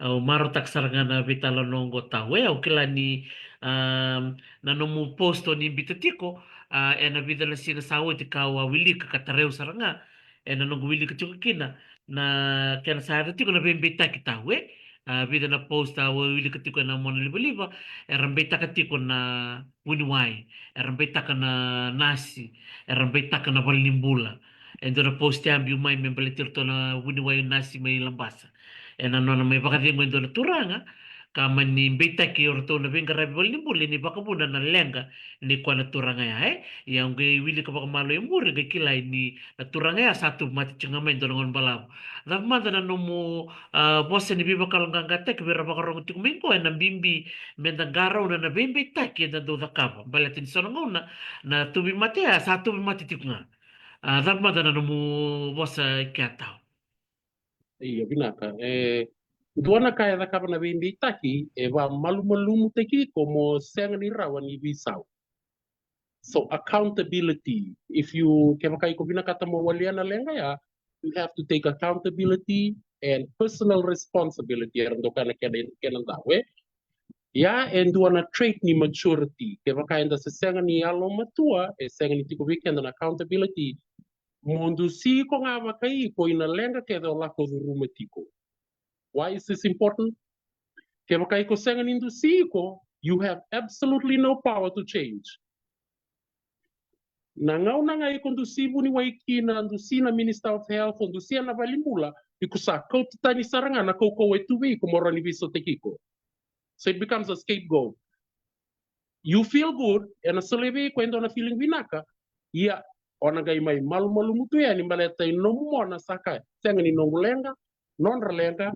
Au marautaka sara ga na veitalanoa oqo tau. E, au kila ni, um, na nomu post o ni bita tiko, A, ena vica na siga sa oti ka au a wilika ka tarai au sara ga, ena noqu wilika tiko kina, na kena sa yaco tiko na veibeitaki tau, e? A, vica na post au a wilika tiko ena mona livaliva, era beitaka tiko na vuniwai, era beitaka na nasi, era beitaka na valenibula. E dua na post e a biu mai me baleti iratou na vuniwai nasi mai Labasa. Ena nona mai vakacegu e dua na turaga, ka mani beitaki o ratou na veiqaravi valenibula ni vakavuna na leqa ni koya na turaga ya, e? Ia au qai wilika vakamalua e muri, qai kilai ni na turaga ya sa tubu mate tiko ga mai dua na gauna balavu. Cava mada na nomu, a, vosa ni veivakalougatataki vei ira vakarogo tiko mai qo, ena bibi meda qarauna na veibeitaki eda dau cakava. Baleta ni so na gauna, na tubi mate ya, sa tubi mate tiko ga. A, cava mada na nomu vosa i kea tau? Io, vinaka. E, dua na ka e cakava na veibeitaki, e vamalumalumutaki iko mo sega ni rawa ni veisau. So, accountability. If you, kevaka iko vinakata mo walia na leqa ya, you have to take accountability and personal responsibility. Era doka na kena, kena dau, e? Ia, e dua na trait ni maturity. Kevaka eda se sega ni yalomatua, e sega ni tiko vei keda na accountability. Mo dusi iko ga vakai iko ina leqa kece o lako curuma tiko. Why is this important? Kevaka iko sega ni dusi iko, you have absolutely no power to change. Na gauna ga iko dusi vuniwai kina, dusi na Minister of Health, o dusia na valenibula, iko sa kauta tani sara ga na kaukauwa e tu vei iko mo rawa ni veisautaki iko. So it becomes a scapegoat. You feel good, ena solia vei iko e dua na feeling vinaka, ia o na qai mai malumalumu tu yani baleta i nomu mona sa kaya, sega ni noqu leqa, nodra leqa,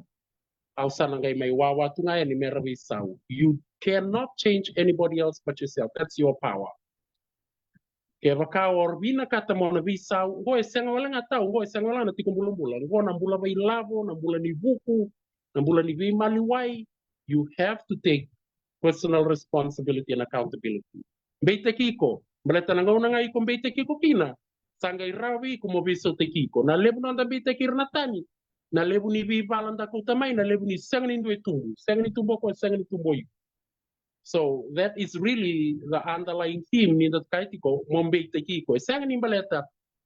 au sa na qai mai wawa tu ga yani mera veisau. You cannot change anybody else but yourself. That's your power. Kevaka o vinakata mo na veisau, qo e sega wale ga tau, qo e sega wale ga na tiko bulabula, qo na bula vakailavo, na bula ni vuku, na bula ni veimaliwai, you have to take personal responsibility and accountability. Beitaki iko, baleta na gauna ga iko beitaki iko kina, sa qai rawa vei iko mo veisautaki iko. Na levu noda beitaki ira na tani, na levu ni veivala da kauta mai, na levu ni sega ni dua e tubu, sega ni tubu o koya, sega ni tubu o iko. So that is really the underlying theme ni da kaya tiko mo beitaki iko. E sega ni baleta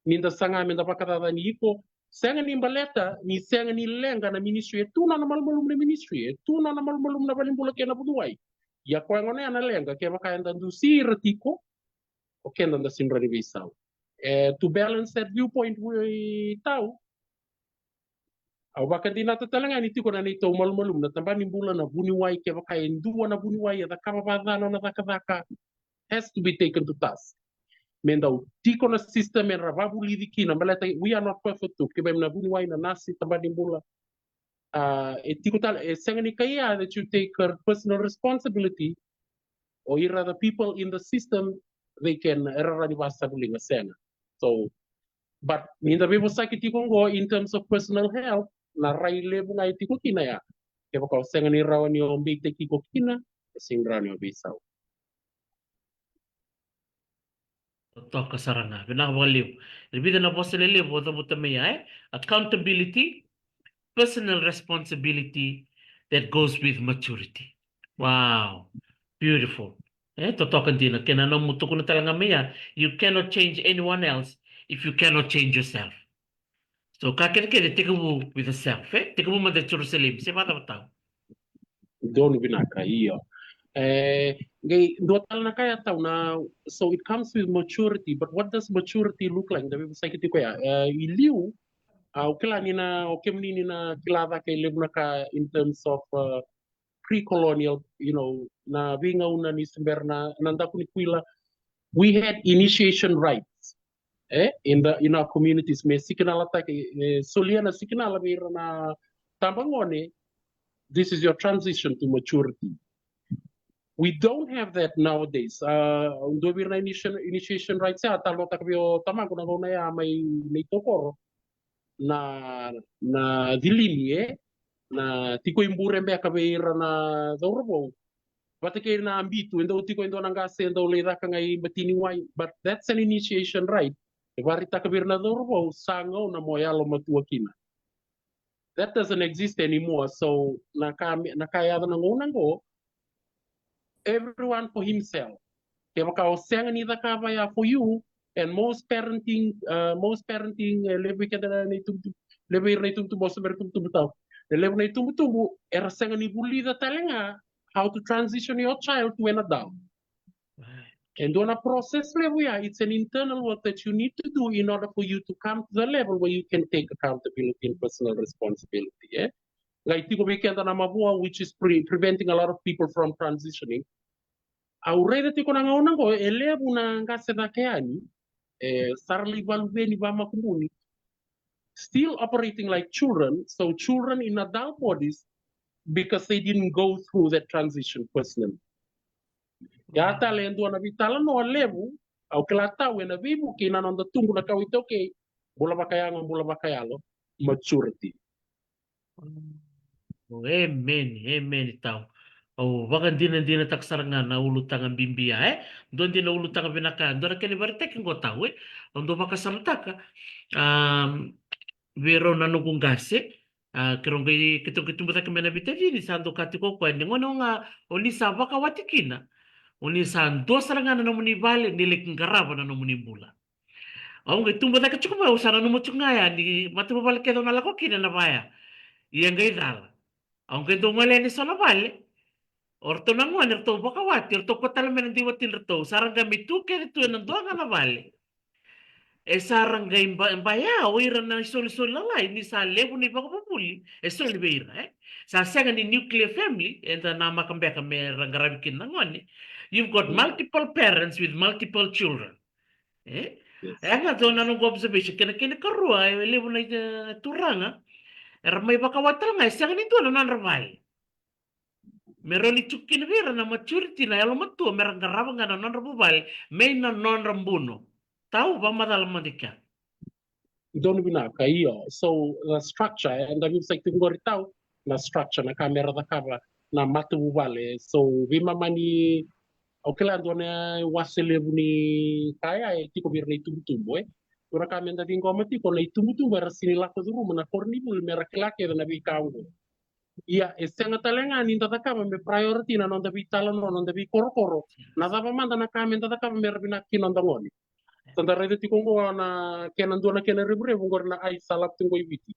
ni da saga me da vakacacani iko, sega ni baleta ni sega ni leqa na ministry, e tu nona malumalumu na ministry, e tu nona malumalumu na valenibula kei na vuniwai. Ia koya gona ya na leqa, kevaka eda dusi ira tiko, o keda da sega ni rawa ni veisau. E, to balance that viewpoint, vei tau, au vakadinata tale ga ni tiko na neitou malumalumu na tabana ni bula, na vuniwai, kevaka e dua na vuniwai e cakava vakaca nona cakacaka, has to be taken to task. Me dau tiko na system era vakavulici kina, baleta we are not perfect too. Kevaka na vuniwai, na nasi, tabana ni bula, a, e tiko tale, e sega ni kaya that you take her personal responsibility, o ira the people in the system, they can, era rawa ni vakasavuliga, sega. So, but ni da veivosaki tiko qo in terms of personal health, na rai levu ga e tiko kina ya, kevaka o sega ni rawa ni o beitaki iko kina, e sega ni rawa ni o veisau. Totoka sara ga, vinaka vakalevu. E vica na vosa lelevu o cavuta mai ya, e? Accountability, personal responsibility that goes with maturity. Wow, beautiful. E, totoka dina, kena nomu tukuna tale ga mai ya, you cannot change anyone else if you cannot change yourself. So, ka kece kece tekivu with the self, e? Tekivu mada Jerusalem, se vacava tau? Donu vinaka, io. E, qai dua tale na ka ya tau na, so it comes with maturity, but what does maturity look like? Da veivosaki tiko ya. E, i liu, au kila ni na, o kemuni ni na kila cake e levu na ka in terms of, uh, pre-colonial, you know, na veigauna ni se bera na, na daku ni kuila. We had initiation rites, e, in the, in our communities, me sikinalataki, e, solia na sikinala vei ira na tabagone, this is your transition to maturity. We don't have that nowadays. Uh, dua vei ira na initiation, initiation rites ya, talanoataka vei o tamaqu na gauna ya mai Naitokoro, na, na cilini, e, na tiko i bure beka vei ira na cauravou. Vata kei na bitu, e dau tiko e dua na qase, e dau lai caka ga i bati ni wai. But that's an initiation rite. E vakaraitaka vei ira na cauravou, sa gauna mo yalomatua kina. That doesn't exist anymore. So, na ka me, na ka yaco na gauna qo, everyone for himself. Kevaka o sega ni cakava ya for you, and most parenting, uh, most parenting, e levu vei keda na itubutubu, levu vei ira na itubutubu, o se bera itubutubu tau. E levu na itubutubu era sega ni vulica tale ga how to transition your child to an adult. E dua na process levu ya, it's an internal work that you need to do in order for you to come to the level where you can take accountability and personal responsibility, e? Qai tiko vei keda na mavoa, which is pre preventing a lot of people from transitioning. Au raica tiko na gauna qo, e levu na qase cake yani, e, sa ra lai valuveni vakamakubuni, still operating like children, so children in adult bodies, because they didn't go through that transition personally. Ya tale e dua na veitalanoa levu au kila tau ena veivuke ina noda tubu na kawa iTaukei, bula vakayago, bula vakayalo, maturity. Emeni, emeni tau. Au vakadinadinataka sara ga na ulutaga bibi ya, e? Dua dina ulutaga vinaka, dua na kena ivakaraitaki qo tau, e? Au dau vakasamataka, um, vei rau na noqu qase, a, keirau qai, keitou qai tubu cake mai na veitacini, sa dau kaya tiko o koya, ni gauna ga o ni sa vakawati kina, o ni sa dua sara ga na nomuni vale ni laki qarava na nomuni bula. Au qai tubu cake tiko mai, au sa nanuma tiko ga ya ni matavuvale kece au na lako kina ena vaya. Ia qai cala. Au qai dau gole yani eso na vale. O ratou na gone, ratou vakawati, ratou kua tale mai na dui watini ratou. Sa ra qai mai tu kece tu ena dua ga na vale. E sa ra qai ba, baya o ira na isolisoli lalai, ni sa levu na ivakavuvuli e soli vei ira, e? Sa sega ni nuclear family, eda namaka beka me ra qaravi kina na gone. You've got multiple parents with multiple children. E? Yes. E ga dua na noqu observation. Kena, kena ikarua, e levu na, e, turaga era mai vakawati tale ga, e sega ni dua na nodra vale me rawa ni tiko kina vei ira na maturity, na yalomatua me ra qarava ga na nodra vuvale mai na nodra buno. Tau, vakamacala mada i kea. Donu vinaka, io. So the structure, e, da veivuke tiko qori tau, na structure, na ka me ra cakava na matavuvale. So veimama ni, au kila dua na wase levu ni ka ya e tiko vei ira na itubutubu, e? Dua na ka me da ciqoma tiko, na itubutubu era sega ni lako curuma na koronivuli me ra kila kece na veika oqo. Ia e sega tale ga ni da cakava me priority na noda veitalanoa, noda veikorokoro, na cava mada na ka me da cakava me ra vinaka kina noda gone. Sa da raica tiko oqo na kena dua na kena revurevu oqori na ice sa lako tiko oqo i Viti.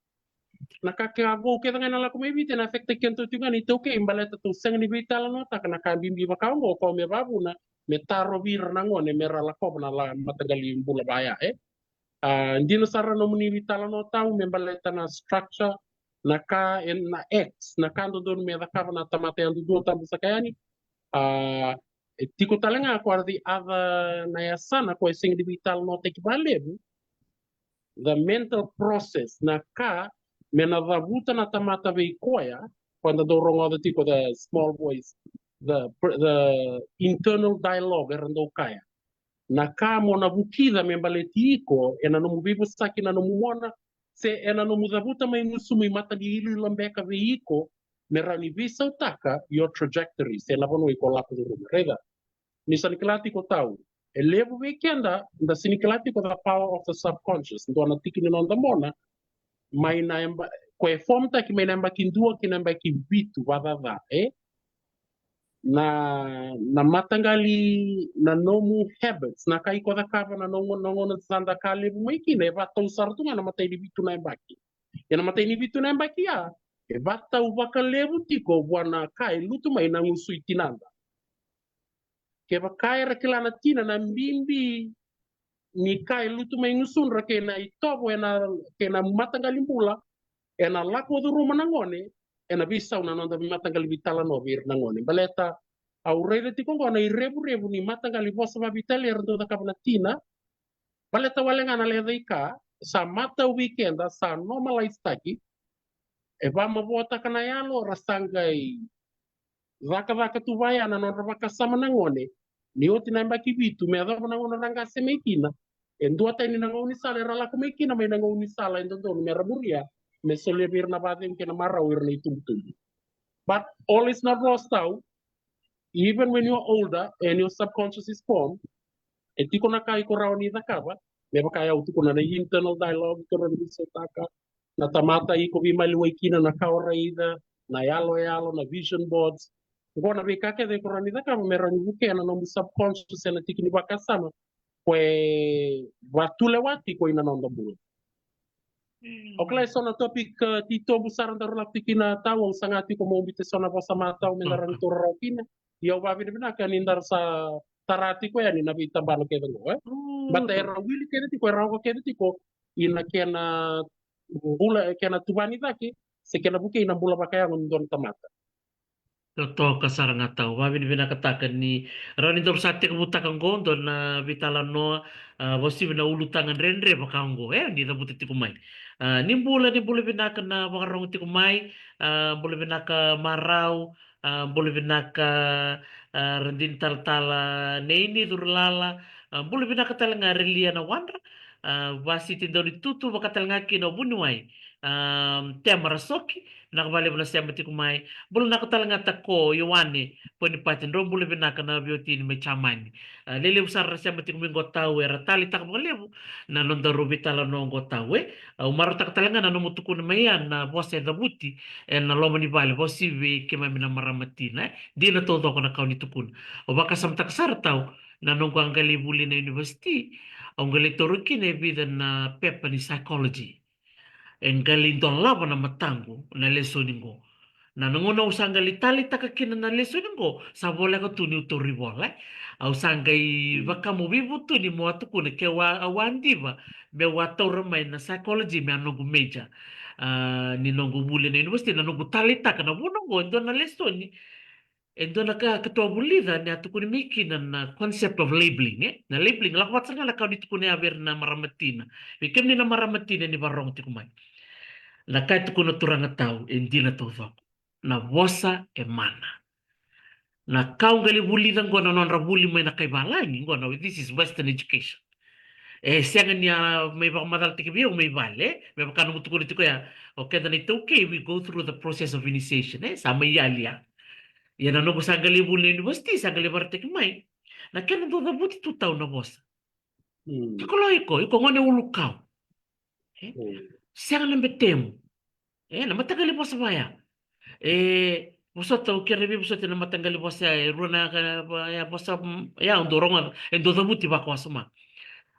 Na ka kece vou kece ga ena lako mai Viti ena affect-taki kedatou tiko ga na iTaukei, baleta tou sega ni veitalanoataka na ka bibi vaka oqo, o koya me vakavuna me tarovi ira na gone me ra lakova na la mataqali bula vaya, e? A, dina sara na nomuni veitalanoa tau me baleta na structure, na ka, e, na acts, na ka dodonu me cakava na tamata yadudua tabu saka yani. A, e tiko tale ga koya the other, na yasana koya e sega ni veitalanoataki vakalevu, the mental process, na ka me na cavuta na tamata vei koya, koya da dau rogoca tiko the small voice, the, the internal dialogue era dau kaya. Na ka mo na vukica me baleti iko ena nomu veivosaki na nomu mona, se ena nomu cavuta mai gusumu i mata ni iloilo beka vei iko, me rawa ni veisautaka your trajectory, se na vanua iko lako curuma. Raica, ni sa ni kila tiko tau, e levu vei keda da sega ni kila tiko the power of the subconscious, dua na tiki ni noda mona, mai na yaba, koya e form-taki mai na yabaki dua ki na yabaki vitu vakacaca, e? Na, na mataqali, na nomu habits, na ka iko cakava na nomu, na gauna sa da ka levu mai kina, e vatau sara tu ga na imatai ni vitu na yabaki. Ia na imatai ni vitu na yabaki ya e vatau vakalevu tiko vua na ka e lutu mai na gusu i tinada. Kevaka era kila na tina na bibi ni ka e lutu mai gusudra kei na itovo ena, kei na mataqali bula, ena lako curuma na gone, ena veisau na noda mataqali veitalanoa vei ira na gone. Baleta au raica tiko oqo na irevurevu ni mataqali vosa vakaveitalia era dau cakava na tina. Baleta wale ga na lecaika sa matau vei keda, sa normalize-taki, e vakamavoataka na yalo, ra sa qai cakacaka tu vaya na nodra vakasama na gone. Ni oti na yabaki vitu me yacova na gauna ra qase mai kina, e duatani na gaunisala era lako mai kina, mai na gaunisala e dodonu me ra muria me solia vei ira na vakacegu kei na marau ira na itubutubu. But all is not lost tau. Even when you're older and your subconscious is formed, e tiko na ka iko rawa ni cakava, me vaka au tukuna na internal dialogue, iko rawa ni veisautaka, na tamata iko veimaliwai kina, na ka o raica, na yaloyalo, na vision boards. Oqo na veika kece iko rawa ni cakava me rawa ni vukea na nomu subconscious ena tiki ni vakasama ko e vatulewa tiko ina noda bula. O kila e so na topic, uh, titobu sara daru lako tiko kina tau, au saga tiko mo biuta e so na vosa matau me da rawa ni taura rawa kina. Ia au vavinavinaka ni daru sa tara tiko yani na veitabana kece oqo, e? Bata era wili kece tiko, era oka kece tiko ina kena bula, kena tuvani cake se kena vukei na bula vakayago ni dua na tamata. Totoka sara ga tau. Vavinavinakataka ni rawa ni daru sa tekivutaka oqo dua na veitalanoa, a, vasivi na ulutaga dredre vaka oqo, e, ni cavuta tiko mai. A, ni bula, ni bula vinaka na vakarogo tiko mai, a, bula vinaka marau, a, bula vinaka, a, Radini Talatala, Nei ni Curulala, a, bula vinaka tale ga Relia na Wadra, a, Vasiti Daunitutu, vaka tale ga kina o Vuniwai, a, Tema Rasoki, vinaka vakalevu na sema tiko mai. Bula vinaka tale ga Tako Ioane Ponipati, drau bula vinaka na veiwatini mai Jamani. A, lelevu sara na sema tiko mai oqo tau, era taleitaka vakalevu na nodaru veitalanoa oqo tau, e. Au marautaka tale ga na nomu tukuna mai ya na vosa e cavuti ena loma ni vale, vasivi keimami na marama tina, e. Dina taucoko na ka o ni tukuna. Au vakasamataka sara tau na noqu a qai lai vuli na university, au qai lai taura kina e vica na pepa ni psychology. E qai lai dolava na mataqu na lesoni qo. Na, na gauna au sa qai lai taleitaka kina na lesoni qo, sa voleka tu niu tauri vola, e. Au sa qai vaka mo veivutuni mo a tukuna ke au a, au a diva meu a taura mai na psychology me a noqu major. A, ni noqu vuli na university, na noqu taleitaka na vuna qo e dua na lesoni, e dua na ka keitou a vulica ni a tukuni mai kina na concept of labeling, e? Na labeling, lako vata sara ga na ka o ni tukuna ya vei ira na marama tina. Vei kemuni na marama tina ni varogo tiko mai. Na ka e tukuna turaga tau, e dina taucoko. Na vosa e mana. Na ka au qai lai vulica qo na nodra vuli mai na kai valagi, qo na, this is Western education. E sega ni a mai vakamacalataki vei au mai vale, e? Me vaka nomu tukuna tiko ya, o keda na iTaukei, we go through the process of initiation, e? Sa mai yali ya. Ia na noqu sa qai lai vuli na university, sa qai lai vakaraitaki mai. Na kena dau cavuti tu tau na vosa. Mm. Iko lo iko, iko gone ulukau. E? Mm. Sega na betemu. E, na mataqali vosa vaya. E, vosota, au kerea vei vosota na mataqali vosa ya, e rua na ka, ya vosa, mm, ya, au dau rogoca, e dau cavuti vakawasoma.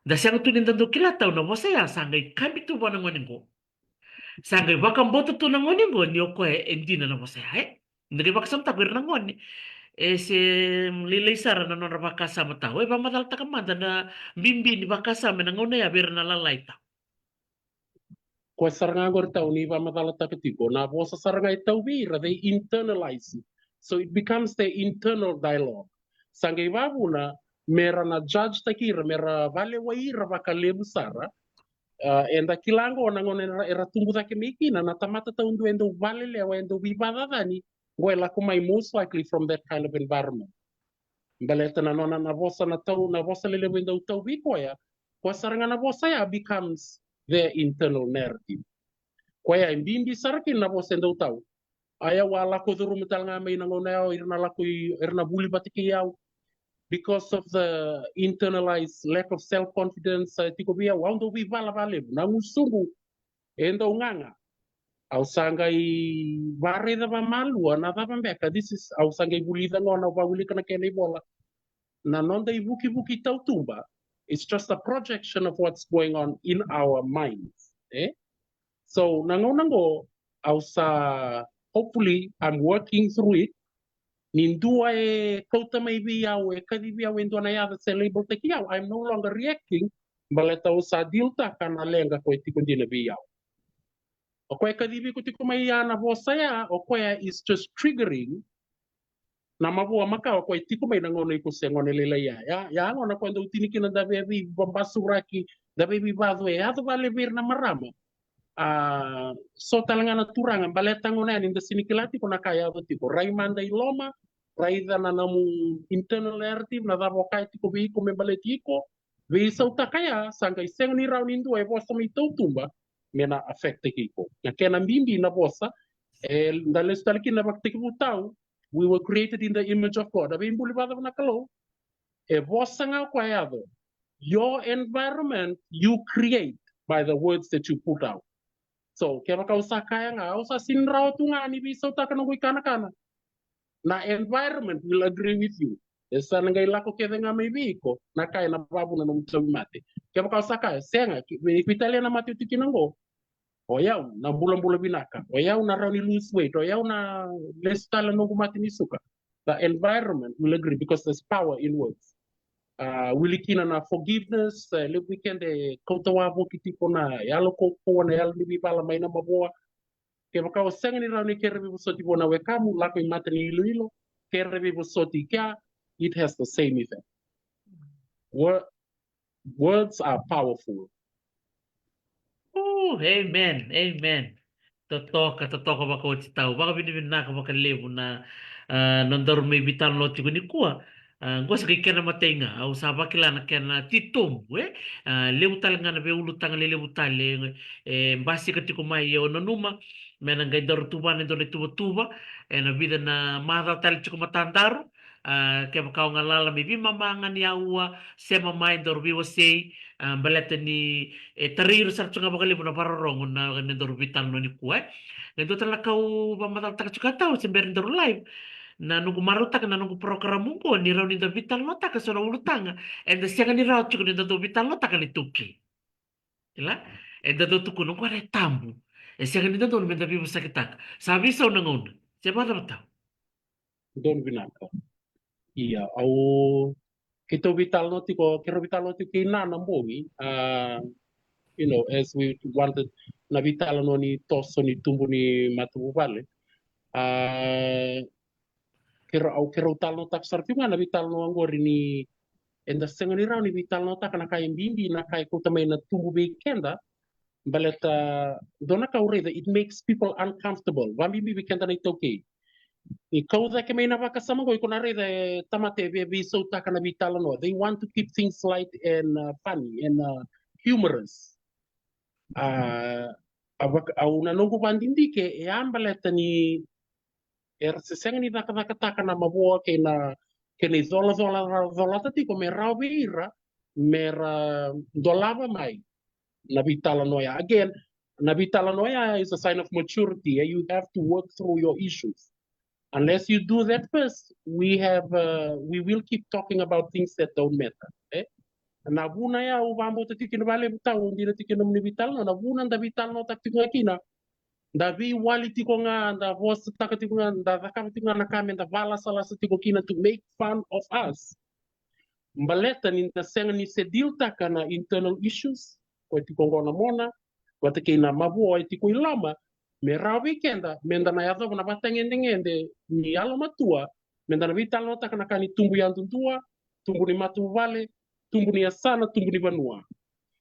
Da sega tu ni da dau kila tau na vosa ya, sa qai kabi tu vua na gone qo. Sa qai vakabauta tu na gone qo ni o koya e dina na vosa ya, e? Da qai vakasamataka ira na gone. E se, mm, lailai sara na nodra vakasama tau. E vakamacalataka mada na bibi ni vakasama ena gauna ya vei ira na lalai tau. Koya sara ga qori tau ni vakamacalataka tiko, na vosa sara ga e tau vei ira, they internalize it. So it becomes their internal dialogue. Sa qai vavuna me ra na judge taki ira, me ra valewai ira vakalevu sara. A, eda kila qo na gauna era, era tubu cake mai kina, na tamata taudua e dau valelewa, e dau veivakacacani, qo e lako mai most likely from that kind of environment. Baleta na nona na vosa na tau, na vosa lelevu e dau tau vei koya, koya sara ga na vosa ya becomes their internal narrative. Koya e bibi sara kina na vosa e dau tau. A, ia au a lako curuma tale ga mai na gauna ya, o ira na lako i, ira na vuli vata kei au. Because of the internalized lack of self-confidence, e tiko vei au, au dau veivala vakalevu, na gusuqu e dau gaga. Au sa qai varaica vamalua na cava beka, this is, au sa qai vulica gona, au vawilika na kena ivola. Na noda ivukivuki tautuba, it's just a projection of what's going on in our minds, e? So, na gauna qo, au sa, hopefully, I'm working through it. Ni dua e kauta mai vei au, e kacivi au e dua na yaca se label taki au, I'm no longer reacting, baleta au sa deal taka na leqa ko e tiko dina vei au. O koya e kacivi iko tiko mai ya na vosa ya, o koya is just triggering na mavoa makawa ko e tiko mai na gauna iko se gone lailai ya. Ya, ya gona ko e dau tini kina da veivabasuraki, da veivacu e yaco vale vei ira na marama. A, so tale ga na turaga, baleta gona yani da sini kila tiko na ka yaco tiko. Rai mada i loma, raica na nomu internal narrative, na cava o kaya tiko vei iko me baleti iko. Veisautaka ya, sa qai sega ni rawa ni dua e vosa mai tautuba me na affect iko. Na kena bibi na vosa, e, da lesu tale kina na vakatekivu tau, we were created in the image of God. A veibuli vacava na Kalou? E vosa ga o koya e yaco. Your environment you create by the words that you put out. So, kevaka au sa kaya ga, au sa sini rawa tu ga ni veisautaka noqu ikanakana. Na environment will agree with you. E sa na qai lako kece ga mai vei iko na ka ena vakavuna nomu tauvimate. Kevaka o sa kaya, sega, ki-, vei, veitalia na mate o tiko kina oqo. O yau na bulabula vinaka. O yau na rawa ni lose weight. O yau na lesu tale na noqu mate ni suka. The environment will agree because there's power in words. A, wili kina na forgiveness, e, levu vei keda e kauta wavoki tiko na yalo kaukauwa, na yalo ni veivala mai na mavoa. Kevaka o sega ni rawa ni kere veivosoti vua na wekamu, lako i mata ni iloilo, kere veivosoti i kea, it has the same effect. Wo-, words are powerful. Oh, amen, amen. Totoka, totoka vakaoti tau. Vakavinavinaka vakalevu na, a, nodaru mai veitalanoa tiko nikua. A, qo sa qai kena imatai ga, au sa vakila na kena titobu, e? A, levu tale ga na veiulutaga lelevu tale, e, basika tiko mai, au nanuma me na qai daru tuvana e dua na ituvatuva ena vica na macawa tale tiko matadaru. A, kevaka o galala me veimama ga ni aua, sema mai, daru veiwasei, a, baleta ni, e, tarai ira sara tu ga vakalevu na vakarorogo na, na nodaru veitalanoa nikua, e. Qai dua tale na ka au vakamacalataka tiko, a, tau, se bera ni daru live. Na noqu marautaka na noqu program oqo, ni rawa ni da veitalanoataka so na ulutaga eda sega ni rawa tiko ni da dau veitalanoataka na iTaukei. Kila? Eda dau tukuna oqo e tabu. E sega ni dodonu me da veivosakitaka. Sa veisau na gauna. Se vakacava, tau? Donu vinaka. Ia, au, keitou veitalanoa tiko, keirau veitalanoa tiko kei Nana bogi, a, you know, as we wanted, na veitalanoa ni toso ni tubu ni matavuvale. A, keirau, au, keirau talanoataka sara tiko ga na veitalanoa oqori ni eda sega ni rawa ni veitalanoataka na ka e bibi, na ka e kauta mai na tubu vei keda, baleta dua na ka au raica, it makes people uncomfortable. Vabibi vei keda na iTaukei. Ni kau cake mai na vakasama oqo, iko na raica e tamata e via veisautaka na veitalanoa. They want to keep things light and, uh, funny and, uh, humorous. A, a vaka-, au na noqu vakadidike, e a baleta ni era se sega ni cakacakataka na mavoa kei na, kei na icolacola ra colata tiko me rawa vei ira me ra dolava mai na veitalanoa ya. Again, na veitalanoa ya is a sign of maturity, eh? You have to work through your issues. Unless you do that first, we have, uh, we will keep talking about things that don't matter, eh? Na vuna ya au vakabauta tiko kina vakalevu, tau, dina tiko na nomuni veitalanoa, na vuna da veitalanoataka tiko ga kina, da veiwali tiko ga, da vosataka tiko ga, da cakava tiko ga na ka me da valasalasa tiko kina, to make fun of us. Baleta ni da sega ni se deal taka na internal issues, ko e tiko oqo na mona, vata kei na mavoa e tiko i loma, me rawa vei keda me da na yacova na vatagedegede ni yalomatua, me da na veitalanoataka na ka ni tubu yadudua, tubu ni matavuvale, tubu ni yasana, tubu ni vanua.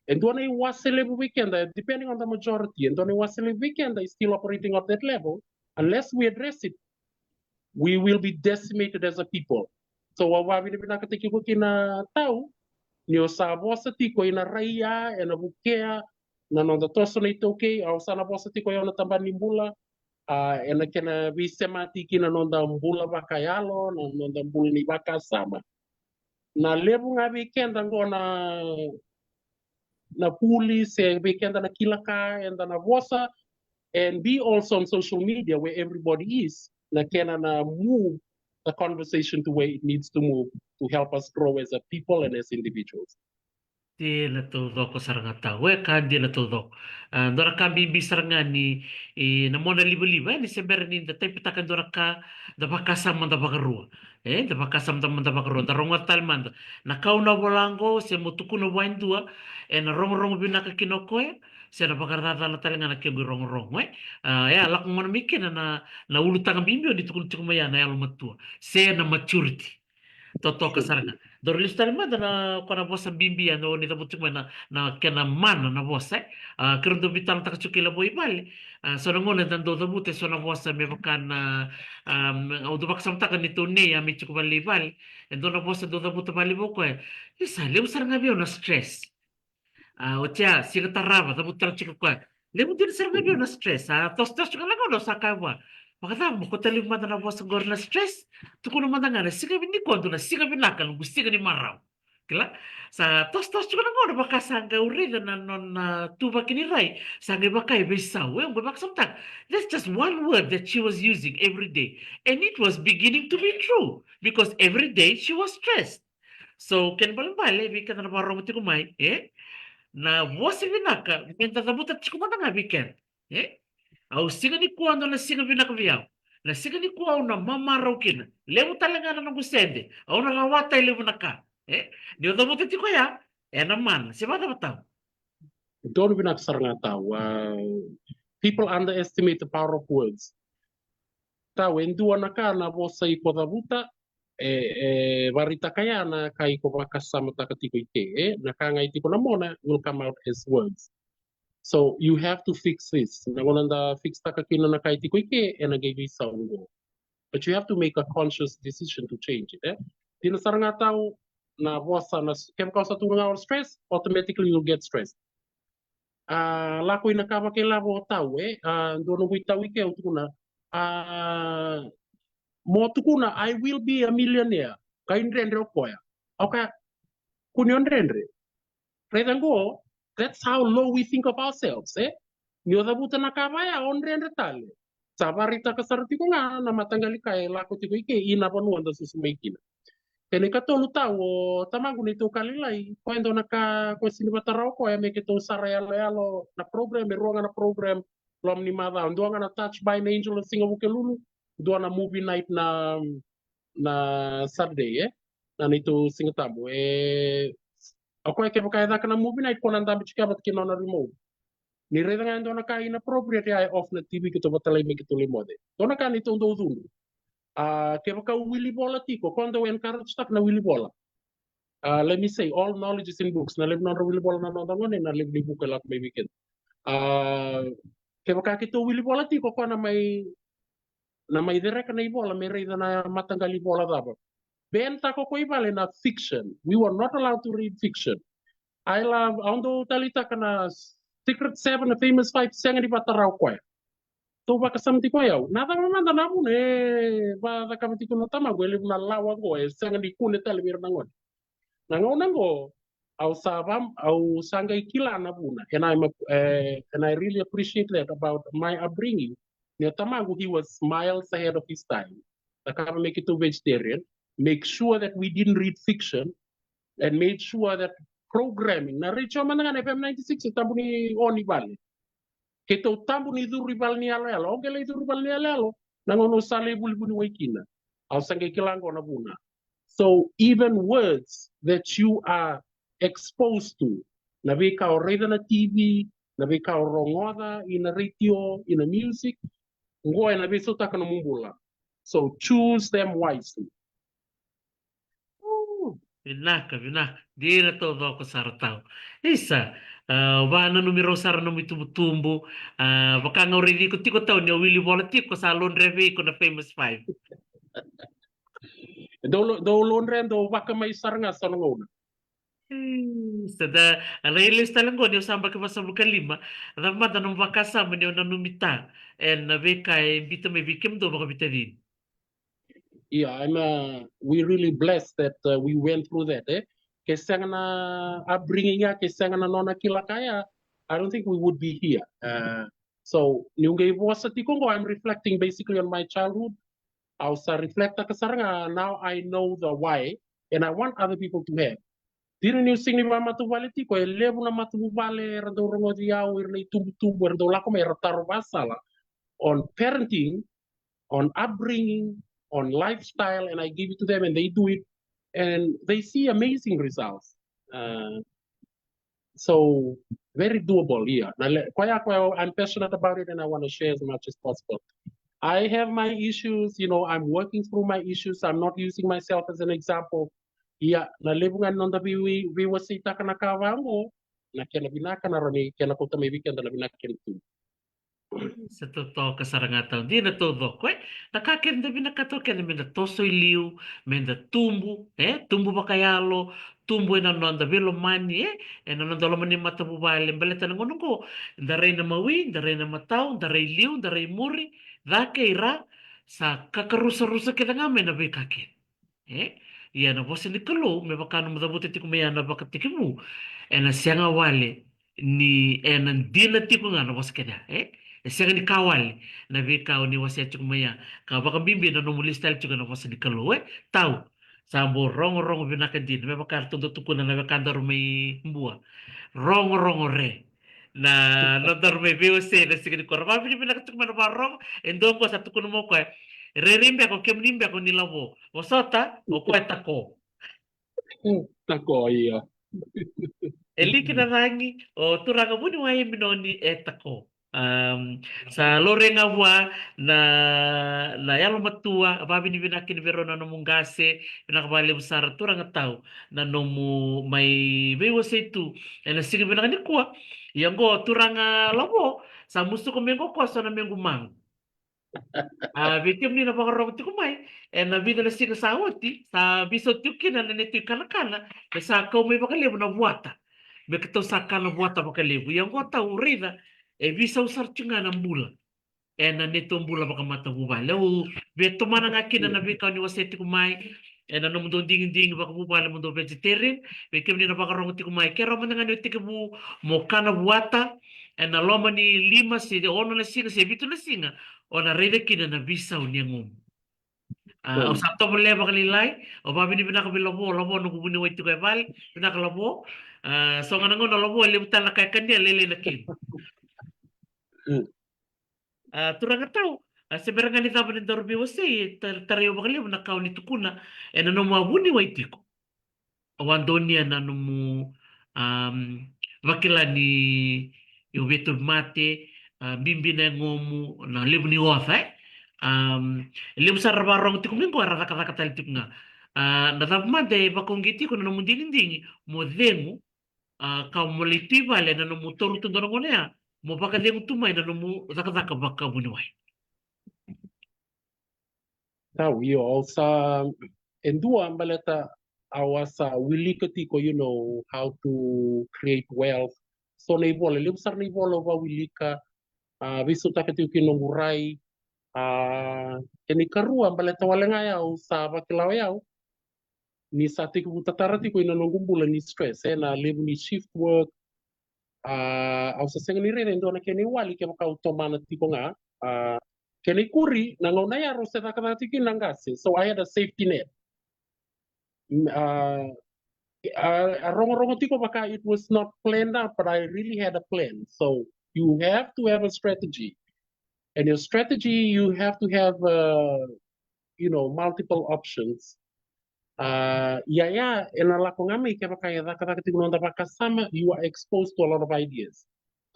E dua na iwase levu vei keda, depending on the majority, e dua na iwase levu vei keda is still operating at that level. Unless we address it, we will be decimated as a people. So au vakavinavinakataki iko kina, tau, ni o sa vosa tiko ina rai ya, ena vukea na noda toso na iTaukei, au sa na vosa tiko o yau na tabana ni bula, a, ena kena veisemati kina noda bula vakayalo, na noda bula ni vakasama. Na levu ga vei keda oqo na, na vuli, se vei keda na kila ka eda na vosa, and be also on social media where everybody is, na kena na move the conversation to where it needs to move to help us grow as a people and as individuals. Dina taucoko sara ga, tau, e ka dina taucoko. A, dua na ka bibi sara ga ni, e, na mona livaliva, e, ni se bera ni da taipataka e dua na ka, da vakasama mada vakarua. E, da vakasama mada, mada vakarua, da rogoca tale mada na ka au na vola oqo, se mo tukuna vua e dua, ena rogorogo vinaka kina o koya, se na vakaracala tale ga na kequ irogorogo, e. A, e a lako gona mai kina na, na ulutaga bibi o ni tukuna tiko mai ya, na yalomatua se na maturity. Totoka sara ga. Daru lesu tale mada na, ko na vosa bibi ya, na o ni cavuta tiko mai na, na kena mana na vosa, e. A, keirau dau veitalanoataka tiko kei Lavo i vale. A, so na gauna eda dau cavuta e so na vosa me vaka na, a, au dau vakasamataka ni tou nei a mai tiko vale i vale. E dua na vosa dau cavuta vale vou koya. Isa, levu sara ga vei au na stress. A, oti ya, siga tarava, cavuta tale tiko o koya. Levu dina sara ga vei au na stress. A, tosotoso tiko na gauna au sa kaya vua, vakacava mo kauta laivi mada na vosa qori na stress? Tukuna mada ga na siga vei nikua dua na siga vinaka, noqu siga ni marau. Kila, sa tosotoso tiko na gauna vaka sa qai au raica na nona tuvaki ni rai, sa qai vaka e veisau, e, au qai vakasamataka. That's just one word that she was using every day. And it was beginning to be true, because every day she was stressed. So, kena ibalebale, vei keda na vakarorogo tiko mai, e? Na vosa vinaka, me da cavuta tiko mada ga vei keda. E? Au siga nikua dua na siga vinaka vei au. Na siga nikua au na mamarau kina. Levu tale ga na noqu sede. Au na rawata e levu na ka. E? Ni o cavuta tiko ya, e na mana. Se vakacava Tau? Donu vinaka sara ga Tau. Uh, people underestimate the power of words. Tau, e dua na ka na vosa iko cavuta, e, e vakaraitaka ya na ka iko vakasamataka tiko i ke, e? Na ka ga e tiko na mona will come out as words. So you have to fix this. Na gauna da fix taka kina na ka e tiko i ke, e na qai veisau qo. But you have to make a conscious decision to change it, e? Dina sara ga Tau, na vosa, na, kevaka o sa tu ga o stress, automatically you'll get stressed. A, lako i na ka vakailavo Tau, e? A, dua noqu itau i ke au tukuna, a, mo tukuna, "I will be a millionaire." Qai dredre o koya. O kaya, "Kua ni o dredre." Raica qo, that's how low we think of ourselves, e? Ni o cavuta na ka vaya, o dredre tale. Sa vakaraitaka sara tiko ga na mataqali ka e lako tiko i ke i na vanua da susu mai kina. Kena ikatolu Tau, o tamaqu neitou ka lailai, koya e dua na ka, koya sini vatara o koya me keitou sara yaloyalo na program, e rua ga na program loma ni macawa. Dua ga na Touch by an Angel na siga Vukelulu, dua na movie night na, na Saturday, e? Na neitou Siga Tabu. E, o koya kevaka e caka na movie night, ko na dabe tiko vata kei nona remote. Ni raica ga e dua na ka inappropriate, ya e off na T V, keitou vatalai me keitou lai moce. Dua na ka neitou dau cudru. A, kevaka o wili vola tiko, ko dau encourage taka na wili vola. A, let me say, all knowledge is in books. Na levu nodra wili vola na noda gone, na levu ni vuku e lako mai vei keda. A, kevaka keitou wili vola tiko, ko na mai, na mai cereka na ivola me raica na mataqali vola cava. Ban taka o koya i vale na fiction. We were not allowed to read fiction. I love, au dau taleitaka na Secret Seven, na Famous Five, sega ni vatara o koya. Tou vakasama tiko o yau, na cava mada na vuna e vacakava tiko na tamaqu e levu na lawa qo, e sega ni kune tale vei ira na gone. Na gauna qo, au sa va, au sa qai kila na vuna, and I'm a, eh, and I really appreciate that about my upbringing. Ni o tamaqu, he was miles ahead of his time. Cakava me keitou vegetarian, make sure that we didn't read fiction, and made sure that programming. Na retio mada ga na F M ninety-six e tabu ni on i vale. Keitou tabu ni curu i vale ni yaloyalo. Au qai lai curu i vale ni yaloyalo na gauna au sa lai vuli vuniwai kina. Au sa qai kila qo na vuna. So even words that you are exposed to, na veika o raica na T V, na veika o rogoca i na retio, i na music, qo e na veisautaka nomu bula. So choose them wisely. Ooh, vinaka, vinaka. Dina taucoko sara Tau. Isa, a, vakananumi rau sara nomu itubutubu. A, vaka ga au raici iko tiko Tau, ni o wili vola tiko, sa lodre vei iko na Famous Five. Dou lo-, dou lodre, dou vakamai sara ga so na gauna. Isa, da, a, lai lesu tale qo ni o sa yabaki vasagavulu ka lima. A cava mada nomu vakasama ni o nanumi ta e na veika e biuta mai vei kemudou vakavitacini? Yeah, I'm, uh, we really blessed that, uh, we went through that, eh? Ke sega na upbringing ya, ke sega na nona kila ka ya, I don't think we would be here. Uh, so, niu qai vosa tiko qo, I'm reflecting basically on my childhood. Au sa reflectaka sara ga, now I know the why, and I want other people to have. Dina niu sega ni vakamatavuvale tiko, e levu na matavuvale era dau rogoci au, ira na itubutubu, era dau lako mai, era taro vakasala on parenting, on upbringing, on lifestyle, and I give it to them and they do it, and they see amazing results. Uh, so, very doable here. Na le-, koya, koya, I'm passionate about it and I wanna share as much as possible. I have my issues, you know, I'm working through my issues. I'm not using myself as an example. Ia, na levu ga ni noda vei-, vei-, veiwaseitaka na ka vaqo, na kena vinaka na rawa ni kena kauta mai vei keda na vinaka kena tu. Sa totoka sara ga Tau, dina taucoko, e? Na ka keda vinakata o keda meda toso i liu, meda tubu, e? Tubu vakayalo, tubu ena noda veilomani, e? Ena noda loma ni matavuvale, baleta na gauna oqo, da rai na mawi, da rai na matau, da rai liu, da rai muri, ca kei ra, sa kakarusarusa kece ga mai na veika kece. E? Ia na vosa ni Kalou, me vaka nomu cavuta tiko mai ya na vakatekivu, ena sega wale ni, ena dina tiko ga na vosa kece ya, e? E sega ni ka wale na veika o ni wasea tiko mai ya, ka vakabibi na nomu lesu tale tiko na vosa ni Kalou, e? Tau, sa bau rogorogo vinaka dina, me vaka ratou dau tukuna na wekadaru mai Bua. Rogorogo re. Na nodaru mai veiwasei na siga nikua. Ra vakavinavinaka tiko mai na vakarorogo. E dua oqo sa tukuna mai o koya, rairai beka o kemuni beka ni Lavo. Vosota, o koya e Tako. Tako, ia. E liki na cagi, o turaga vuniwai e Minoni e Tako. Am, sa laurai ga vua na, na yalomatua, vakavinavinaka kina vei rau na nomu qase, vinaka vakalevu sara turaga Tau, na nomu mai veiwasei tu ena siga vinaka nikua. Ia oqo turaga Lavo, sa musuka mai oqo koya so na mequ magu. A, vei kemuni na vakarorogo tiko mai, ena vica na siga sa oti, sa veisau tiko kina na neitou ikanakana, me sa kau mai vakalevu na vuata. Me keitou sa kana vuata vakalevu. Ia oqo Tau raica, e veisau sara tiko ga na bula ena neitou bula vakamatavuvale. Au via tomana ga kina na veika o ni wasea tiko mai ena nomudou digidigi vakavuvale, mo dou vegetarian. Vei kemuni na vakarorogo tiko mai, kerea mada ga ni o tekivu mo kana vuata ena loma ni lima se ono na siga se vitu na siga, o na raica kina na veisau ni yagomu. A, au sa tovolea vakalailai, au vakavinavinaka vei Lavo, Lavo noqu vuniwai tiko e vale, vinaka Lavo. A, so ga na gauna Lavo, e levu tale na ka e kania, lailai na kemu. A, turaga Tau, a, se bera ga ni cava ni daru veiwasei, e ta-, tarai au vakalevu na ka o ni tukuna ena nomu a vuniwai tiko. Au a donuya na nomu, am, vakila ni o via tauvimate, a, bibi na yagomu, na levu ni oca, e? Am, e levu sara ra vakarorogo tiko mai oqo era cakacaka tale tiko ga. A, na cava mada e vakauqeti iko na nomu digidigi mo cegu, a, ka mo lai tu i vale ena nomu taura tu dua na gauna ya, mo vakacegu tu mai na nomu cakacaka vakavuniwai? Tau, io, au sa, e dua baleta au a sa wilika tiko, you know, how to create wealth. So na ivola, levu sara na ivola au vawilika, a, veisautaka tiko kina noqu rai. A, kena ikarua baleta wale ga yau sa vakila o yau ni sa tekivu tatara tiko ina noqu bula ni stress, e, na levu ni shift work. A, au sa sega ni raica e dua na kena iwali kevaka au tomana tiko ga. A, kena ikuri, na gauna ya rau se cakacaka tiko kina na qase. So I had a safety net. Mm, a, a, a rogorogo tiko vaka it was not planned out, but I really had a plan. So you have to have a strategy. And your strategy, you have to have, uh, you know, multiple options. A, ia, ia, ena lako ga mai kevaka e cakacaka tiko na noda vakasama, you are exposed to a lot of ideas.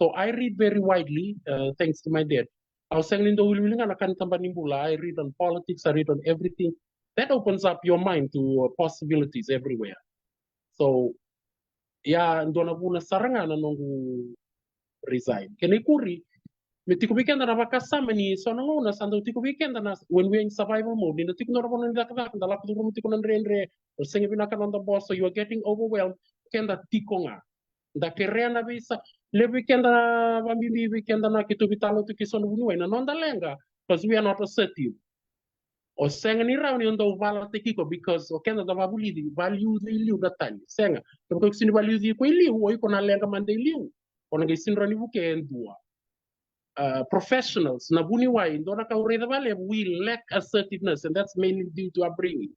So I read very widely, uh, thanks to my dad. Au sega ni dau wiliwili ga na kena taba ni bula. I read on politics, I read on everything. That opens up your mind to, uh, possibilities everywhere. So, ia, dua na vuna sara ga na noqu resign. Kena ikuri, me tiko vei keda na vakasama ni so na gauna sa dau tiko vei keda na, when we are in survival mode, ni da tiko na vanua ni cakacaka, da lako curuma tiko na dredre, o sega vinaka na noda boso, you are getting overwhelmed, keda tiko ga. Da kerea na veisa, levu vei keda, vabibi vei keda na keitou veitalanoa tiko kei so na vuniwai, na noda leqa, because we are not assertive. O sega ni rawa ni o dau valataki iko because o keda da vavulici, valiuci i liu na tani. Sega, kevaka iko sega ni valiuci iko i liu, o iko na leqa mada i liu. O na qai sega ni rawa ni vukea e dua. Uh, professionals, na vuniwai, dua na ka au raica vakalevu, we lack assertiveness, and that's mainly due to upbringing.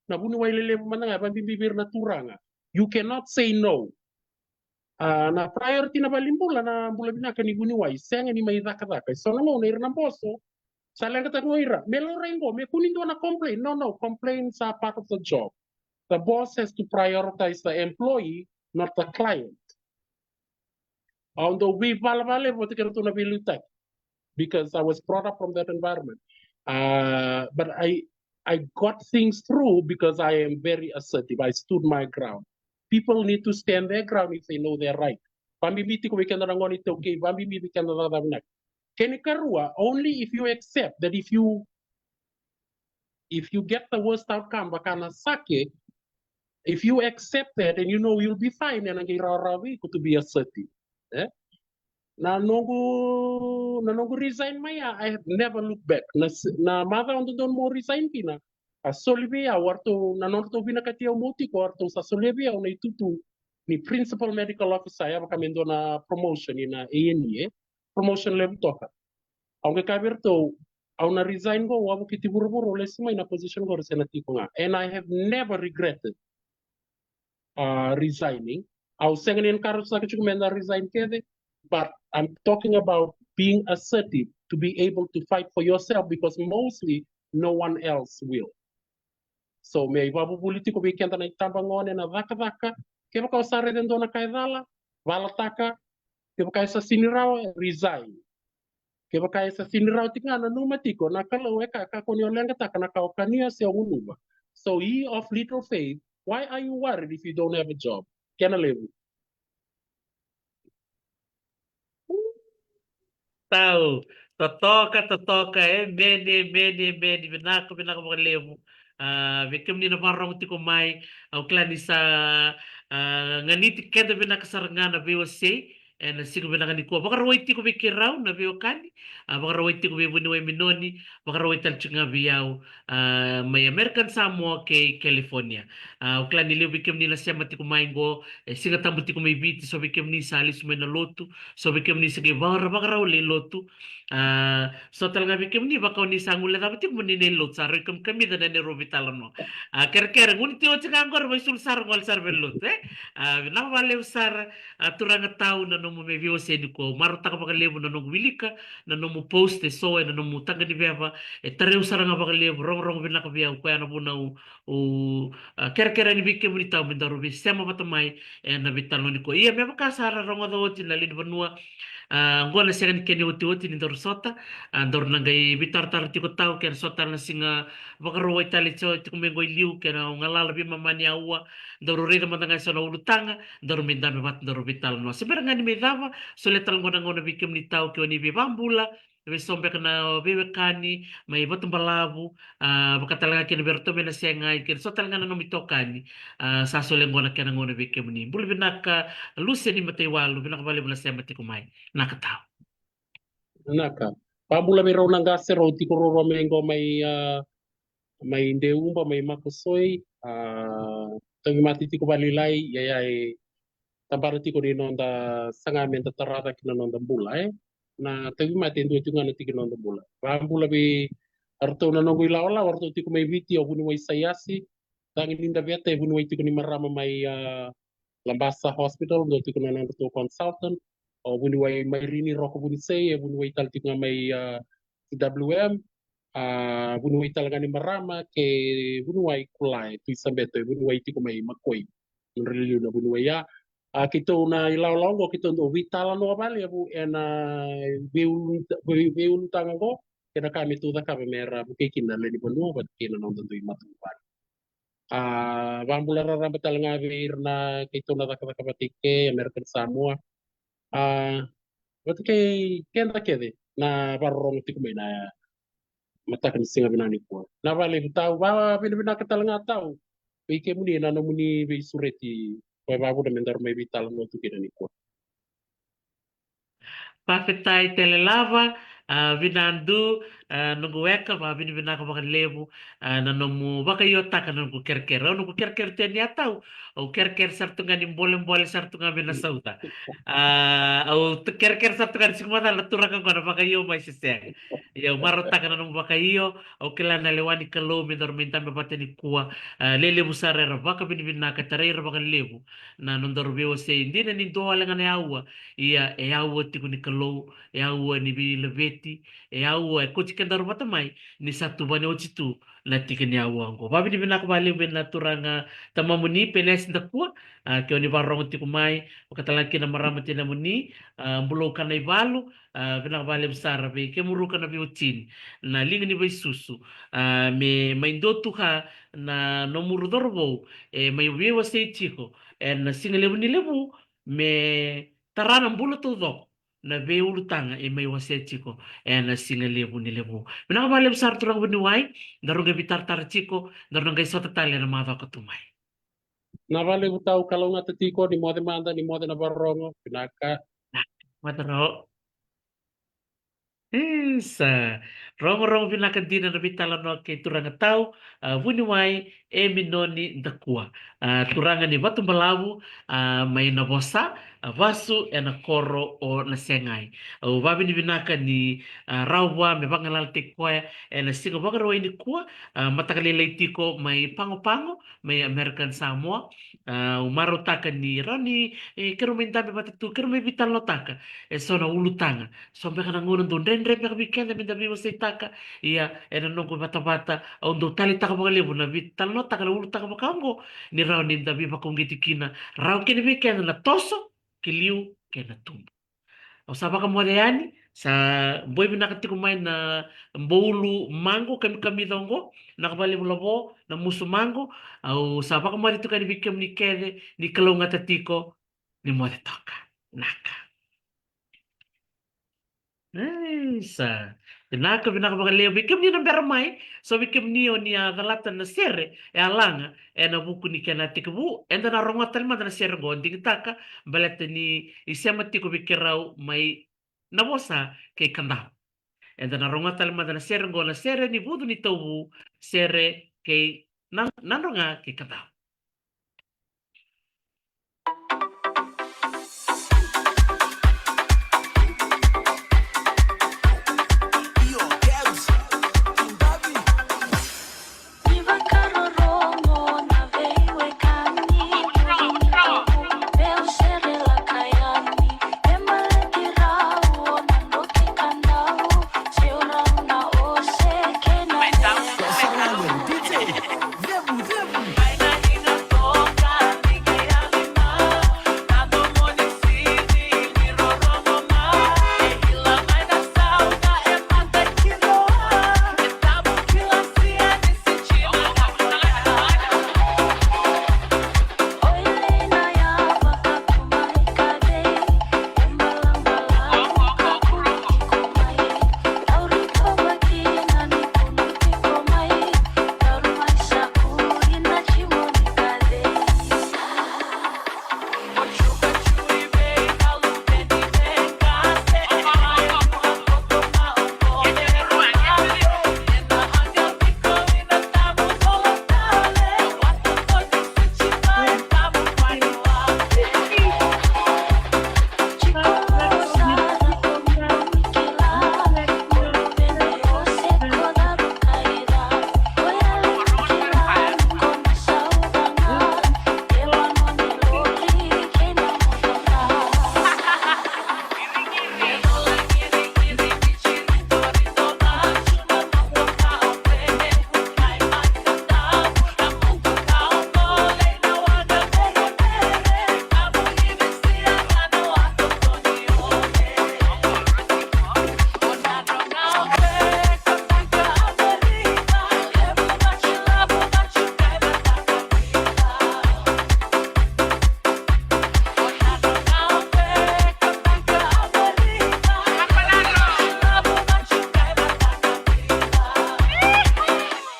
Na vuniwai lelevu mada ga, vabibi vei ira na turaga. You cannot say no. A, na priority na valenibula, na bula vinaka ni vuniwai, sega ni mai cakacaka. E so na gauna ira na boso sa leqataka ga o ira, me laurai qo, me kua ni dua na complain. No, no, complaints are part of the job. The boss has to prioritize the employee, not the client. Au dau veivala vakalevu vata kei ratou na veiliutaki because I was brought up from that environment. Uh, but I, I got things through because I am very assertive. I stood my ground. People need to stand their ground if they know they're right. Vabibi tiko vei keda na gone iTaukei, vabibi vei keda na cakacaka vinaka. Kena ikarua, only if you accept that if you, if you get the worst outcome, vaka na sake, if you accept that and you know you'll be fine, ena qai rawarawa vei iko to be assertive. Eh? Na noqu, na noqu resign mai ya, I have never looked back. Na s-, na macawa au dodonu meu resign kina, A soli vei au, o ratou, na nodratou vinakati au meu tiko, o ratou sa solia vei au na itutu ni principal medical officer, ya vaka me dua na promotion ina A and E, e promotion levu toka. Au qai kaya vei ratou, au na resign qo, au a vukiti vuravura, au lesu mai na position qo, ra se na tiko ga. And I have never regretted uh, resigning. Au sega ni encourage saka tiko me da resign kece, but I'm talking about being assertive to be able to fight for yourself because mostly no one else will. So me ivakavuvuli tiko vei keda na itabagone, na cakacaka, kevaka o sa raica e dua na ka e cala, valataka, kevaka e sa sini rawa, resign. Kevaka e sa sini rawa tiko ga, nanuma tiko na Kalou e kaya, kakua ni o leqataka na ka o kania se o gunuva. So ye of little faith, why are you worried if you don't have a job? Kena levu. Tau, totoka, totoka, emeni, emeni, emeni, vinaka, vinaka vakalevu. A, vei kemuni na vakarorogo tiko mai, au kila ni sa, a, ganiti keda vinaka sara ga na veiwasei ena siga vinaka nikua. Vakarawai tiko vei keirau na veiwekani, a, vakarawai tiko vei vuniwai Minoni, vakarawai tale tiko ga vei au, a, mai American Samoa kei California. A, au kila ni levu vei kemuni na sema tiko mai qo, e Siga Tabu tiko mai Viti, so vei kemuni sa lesu mai na lotu, so vei kemuni sa qai vara vakarau lai lotu. A, so tale ga vei kemuni vaka oni sa guilecava tiko mo ni lai lotu, sa rui kamikamica na neirau veitalanoa. A, kerekere, gunu tiko oti ga qori, mai sulu sara gole sara vei lotu, e? A, vinaka vakalevu sara, a, turaga Tau, na nomu mai veiwasei nikua. Au marautaka vakalevu na noqu wilika na nomu post e so ena nomu taqa ni veva, e tarai au sara ga vakalevu, rogorogo vinaka vei au, koya na vuna au, au, a, kerekere yani vei kemuni Tau me daru veisema vata mai ena veitalanoa nikua. Ia me vaka sa ra rogoca oti na lewe ni vanua, a, qo na sega ni kena iotioti ni daru sota, a, daru na qai veitaratara tiko Tau, ke na sota na siga Vakarauwai tale tiko, tiko mai qo i liu, kei na galala veimama ni aua, daru raica mada ga e so na ulutaga, daru mai dabe vata, daru veitalanoa. Se bera ga ni mai cava, solia tale qo na gauna vei kemuni Tau, ke oni veivakabula vei so beka na veiwekani mai Vatubalavu, a, vaka tale ga kina vei iratou mai Nasegai, kei na so tale ga na nomu itokani, a, sa solia qo na kena gauna vei kemuni. Bula vinaka, Lusi ni Mataiwalu, vinaka vakalevu na sema tiko mai. Naka Tau. Naka. Vakabula vei rau na qase, rau tiko ruarua mai qo mai, a, mai Deuba, mai Makosoi, a, tauvimate tiko vakalailai, ia, ia e tabara tiko ni noda saga me da tara cake na noda bula, e. Na tauvimate e dua tiko ga na tiki ni noda bula. Vakabula vei iratou na noqu ilawalawa, o ratou tiko mai Viti, o vuniwai Saiasi, cagi ni Daveta, e vuniwai tiko ni marama mai, a, Labasa Hospital, dua tiko na nodratou consultant, o vuniwai Mairini Roko Vunisei, e vuniwai tale tiko ga mai, a, C W M, a, vuniwai tale ga ni marama, kei vuniwai Kulae, Tui Sabeto, e vuniwai tiko mai Makoi. Nodra liu na vuniwai ya. A, keitou na ilawalawa qo, keitou dau veitalanoa vakalevu ena veiulu-, vei-, veiulutaga qo, kei na ka me tou cakava me ra vukei kina na lewe ni vanua vata kei na noda dui matavuvale. A, vakabula raraba tale ga vei ira na keitou na cakacaka vata i ke, American Samoa. A, vata kei keda kece na vakarorogo tiko mai na mataka ni siga vinaka nikua. Na vakalevu Tau, vakavinavinaka tale ga Tau vei kemuni na nomuni veisureti, koya vakavuna me daru mai veitalanoa tu kina nikua. Vafetai tele lava, a, vinadu, a, noqu weka, vakavinavinaka vakalevu, a, na nomu vakaiotaka na noqu kerekere. Au noqu kerekere tu yani a Tau, au kerekere sara tu ga ni bolebole sara tu ga me na sauca. A, au tu kerekere sara tu ga ni siku macala na turaga qo na vakaio mai se sega. Ia au marautaka na nomu vakaio, au kila na lewa ni Kalou me daru mai dabe vata nikua, a, lelevu sara era vakavinavinaka, tarai ira vakalevu na nodaru veiwasei, dina ni dua wale ga na aua, ia e aua tiko ni Kalou, e aua ni veilaveti, e aua e kauti kedaru vata mai, ni sa tuvani oti tu na tiki ni aua oqo. Vakavinavinaka vakalevu vei na turaga tamamuni Penesi Dakua, a, ke oni vakarorogo tiko mai, vaka tale ga kina marama tinamuni, a, Bulou Kanaivalu, a, vinaka vakalevu sara vei kemuru ka na veiwatini na liga ni veisusu, a, me mai dua tu ga na nomuru cauravou e mai veiwasei tiko ena siga levu ni levu, me tara na bula taucoko na veiulutaga e mai wasea tiko ena siga levu ni levu. Vinaka vakalevu sara turaga vuniwai, daru qai veitaratara tiko, daru na qai sota tale ena macawa ka tu mai. Na vakalevu Tau, kalougata tiko, ni moce mada, ni moce na vakarorogo, vinaka. Matarau. Sa rogorogo vinaka dina na veitalanoa kei turaga tau, a, vuniwai Eminoni Dakua, a, turaga ni Vatubalavu, a, mai Navosa, a, vasu ena koro o Nasegai. Au vavinavinaka ni, a, rawa vua me vagalalataki koya ena siga Vakarauwai nikua, a, mataka lailai tiko mai Pagopago, mai American Samoa. A, au marautaka ni rawa ni, e, keirau mai dabe vata tu, keirau mai veitalanoataka eso na ulutaga. So beka na gauna dau dredre beka vei keda me da veiwaseitaka. Ia, ena noqu vatavata, au dau taleitaka vakalevu na veitalanoataka na ulutaga vaka oqo, ni rawa ni da veivakauqeti kina, rawa kina vei keda na toso ki liu kei na tubu. Au sa vakamoce yani, sa boi vinaka tiko mai na boulu maqo kamikamica oqo, vinaka vakalevu Lavo, na musu maqo. Au sa vakamoce tiko yani vei kemuni kece, ni kalougata tiko, ni moce toka. Naka. Ei, sa. Vinaka, vinaka vakalevu vei kemuni na bera mai. So vei kemuni o ni a calata na sere e Alaga ena vuku ni kena tekivu, eda na rogoca tale mada na sere oqo, digitaka, baleta ni isema tiko vei keirau mai Navosa kei Kadavu. Eda na rogoca tale mada na sere oqo, na sere ni Vucu ni Tauvu, sere kei Na-, Nadroga kei Kadavu.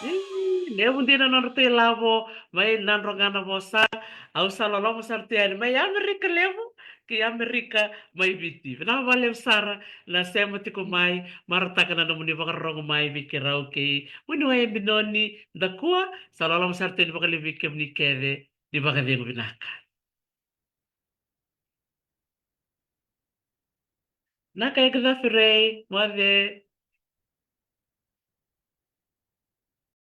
Ih, levu dina na nodratou ilavo mai Nadroga, Navosa. Au sa loloma sara tu yani mai Amerika Levu kei Amerika mai Viti. Vinaka vakalevu sara na sema tiko mai, marautaka na nomuni vakarorogo mai vei keirau kei vuniwai Eminoni Dakua. Sa loloma sara tu yani vakalevu vei kemuni kece, ni vakacegu vinaka. Naka, e ka cafi rei, moce.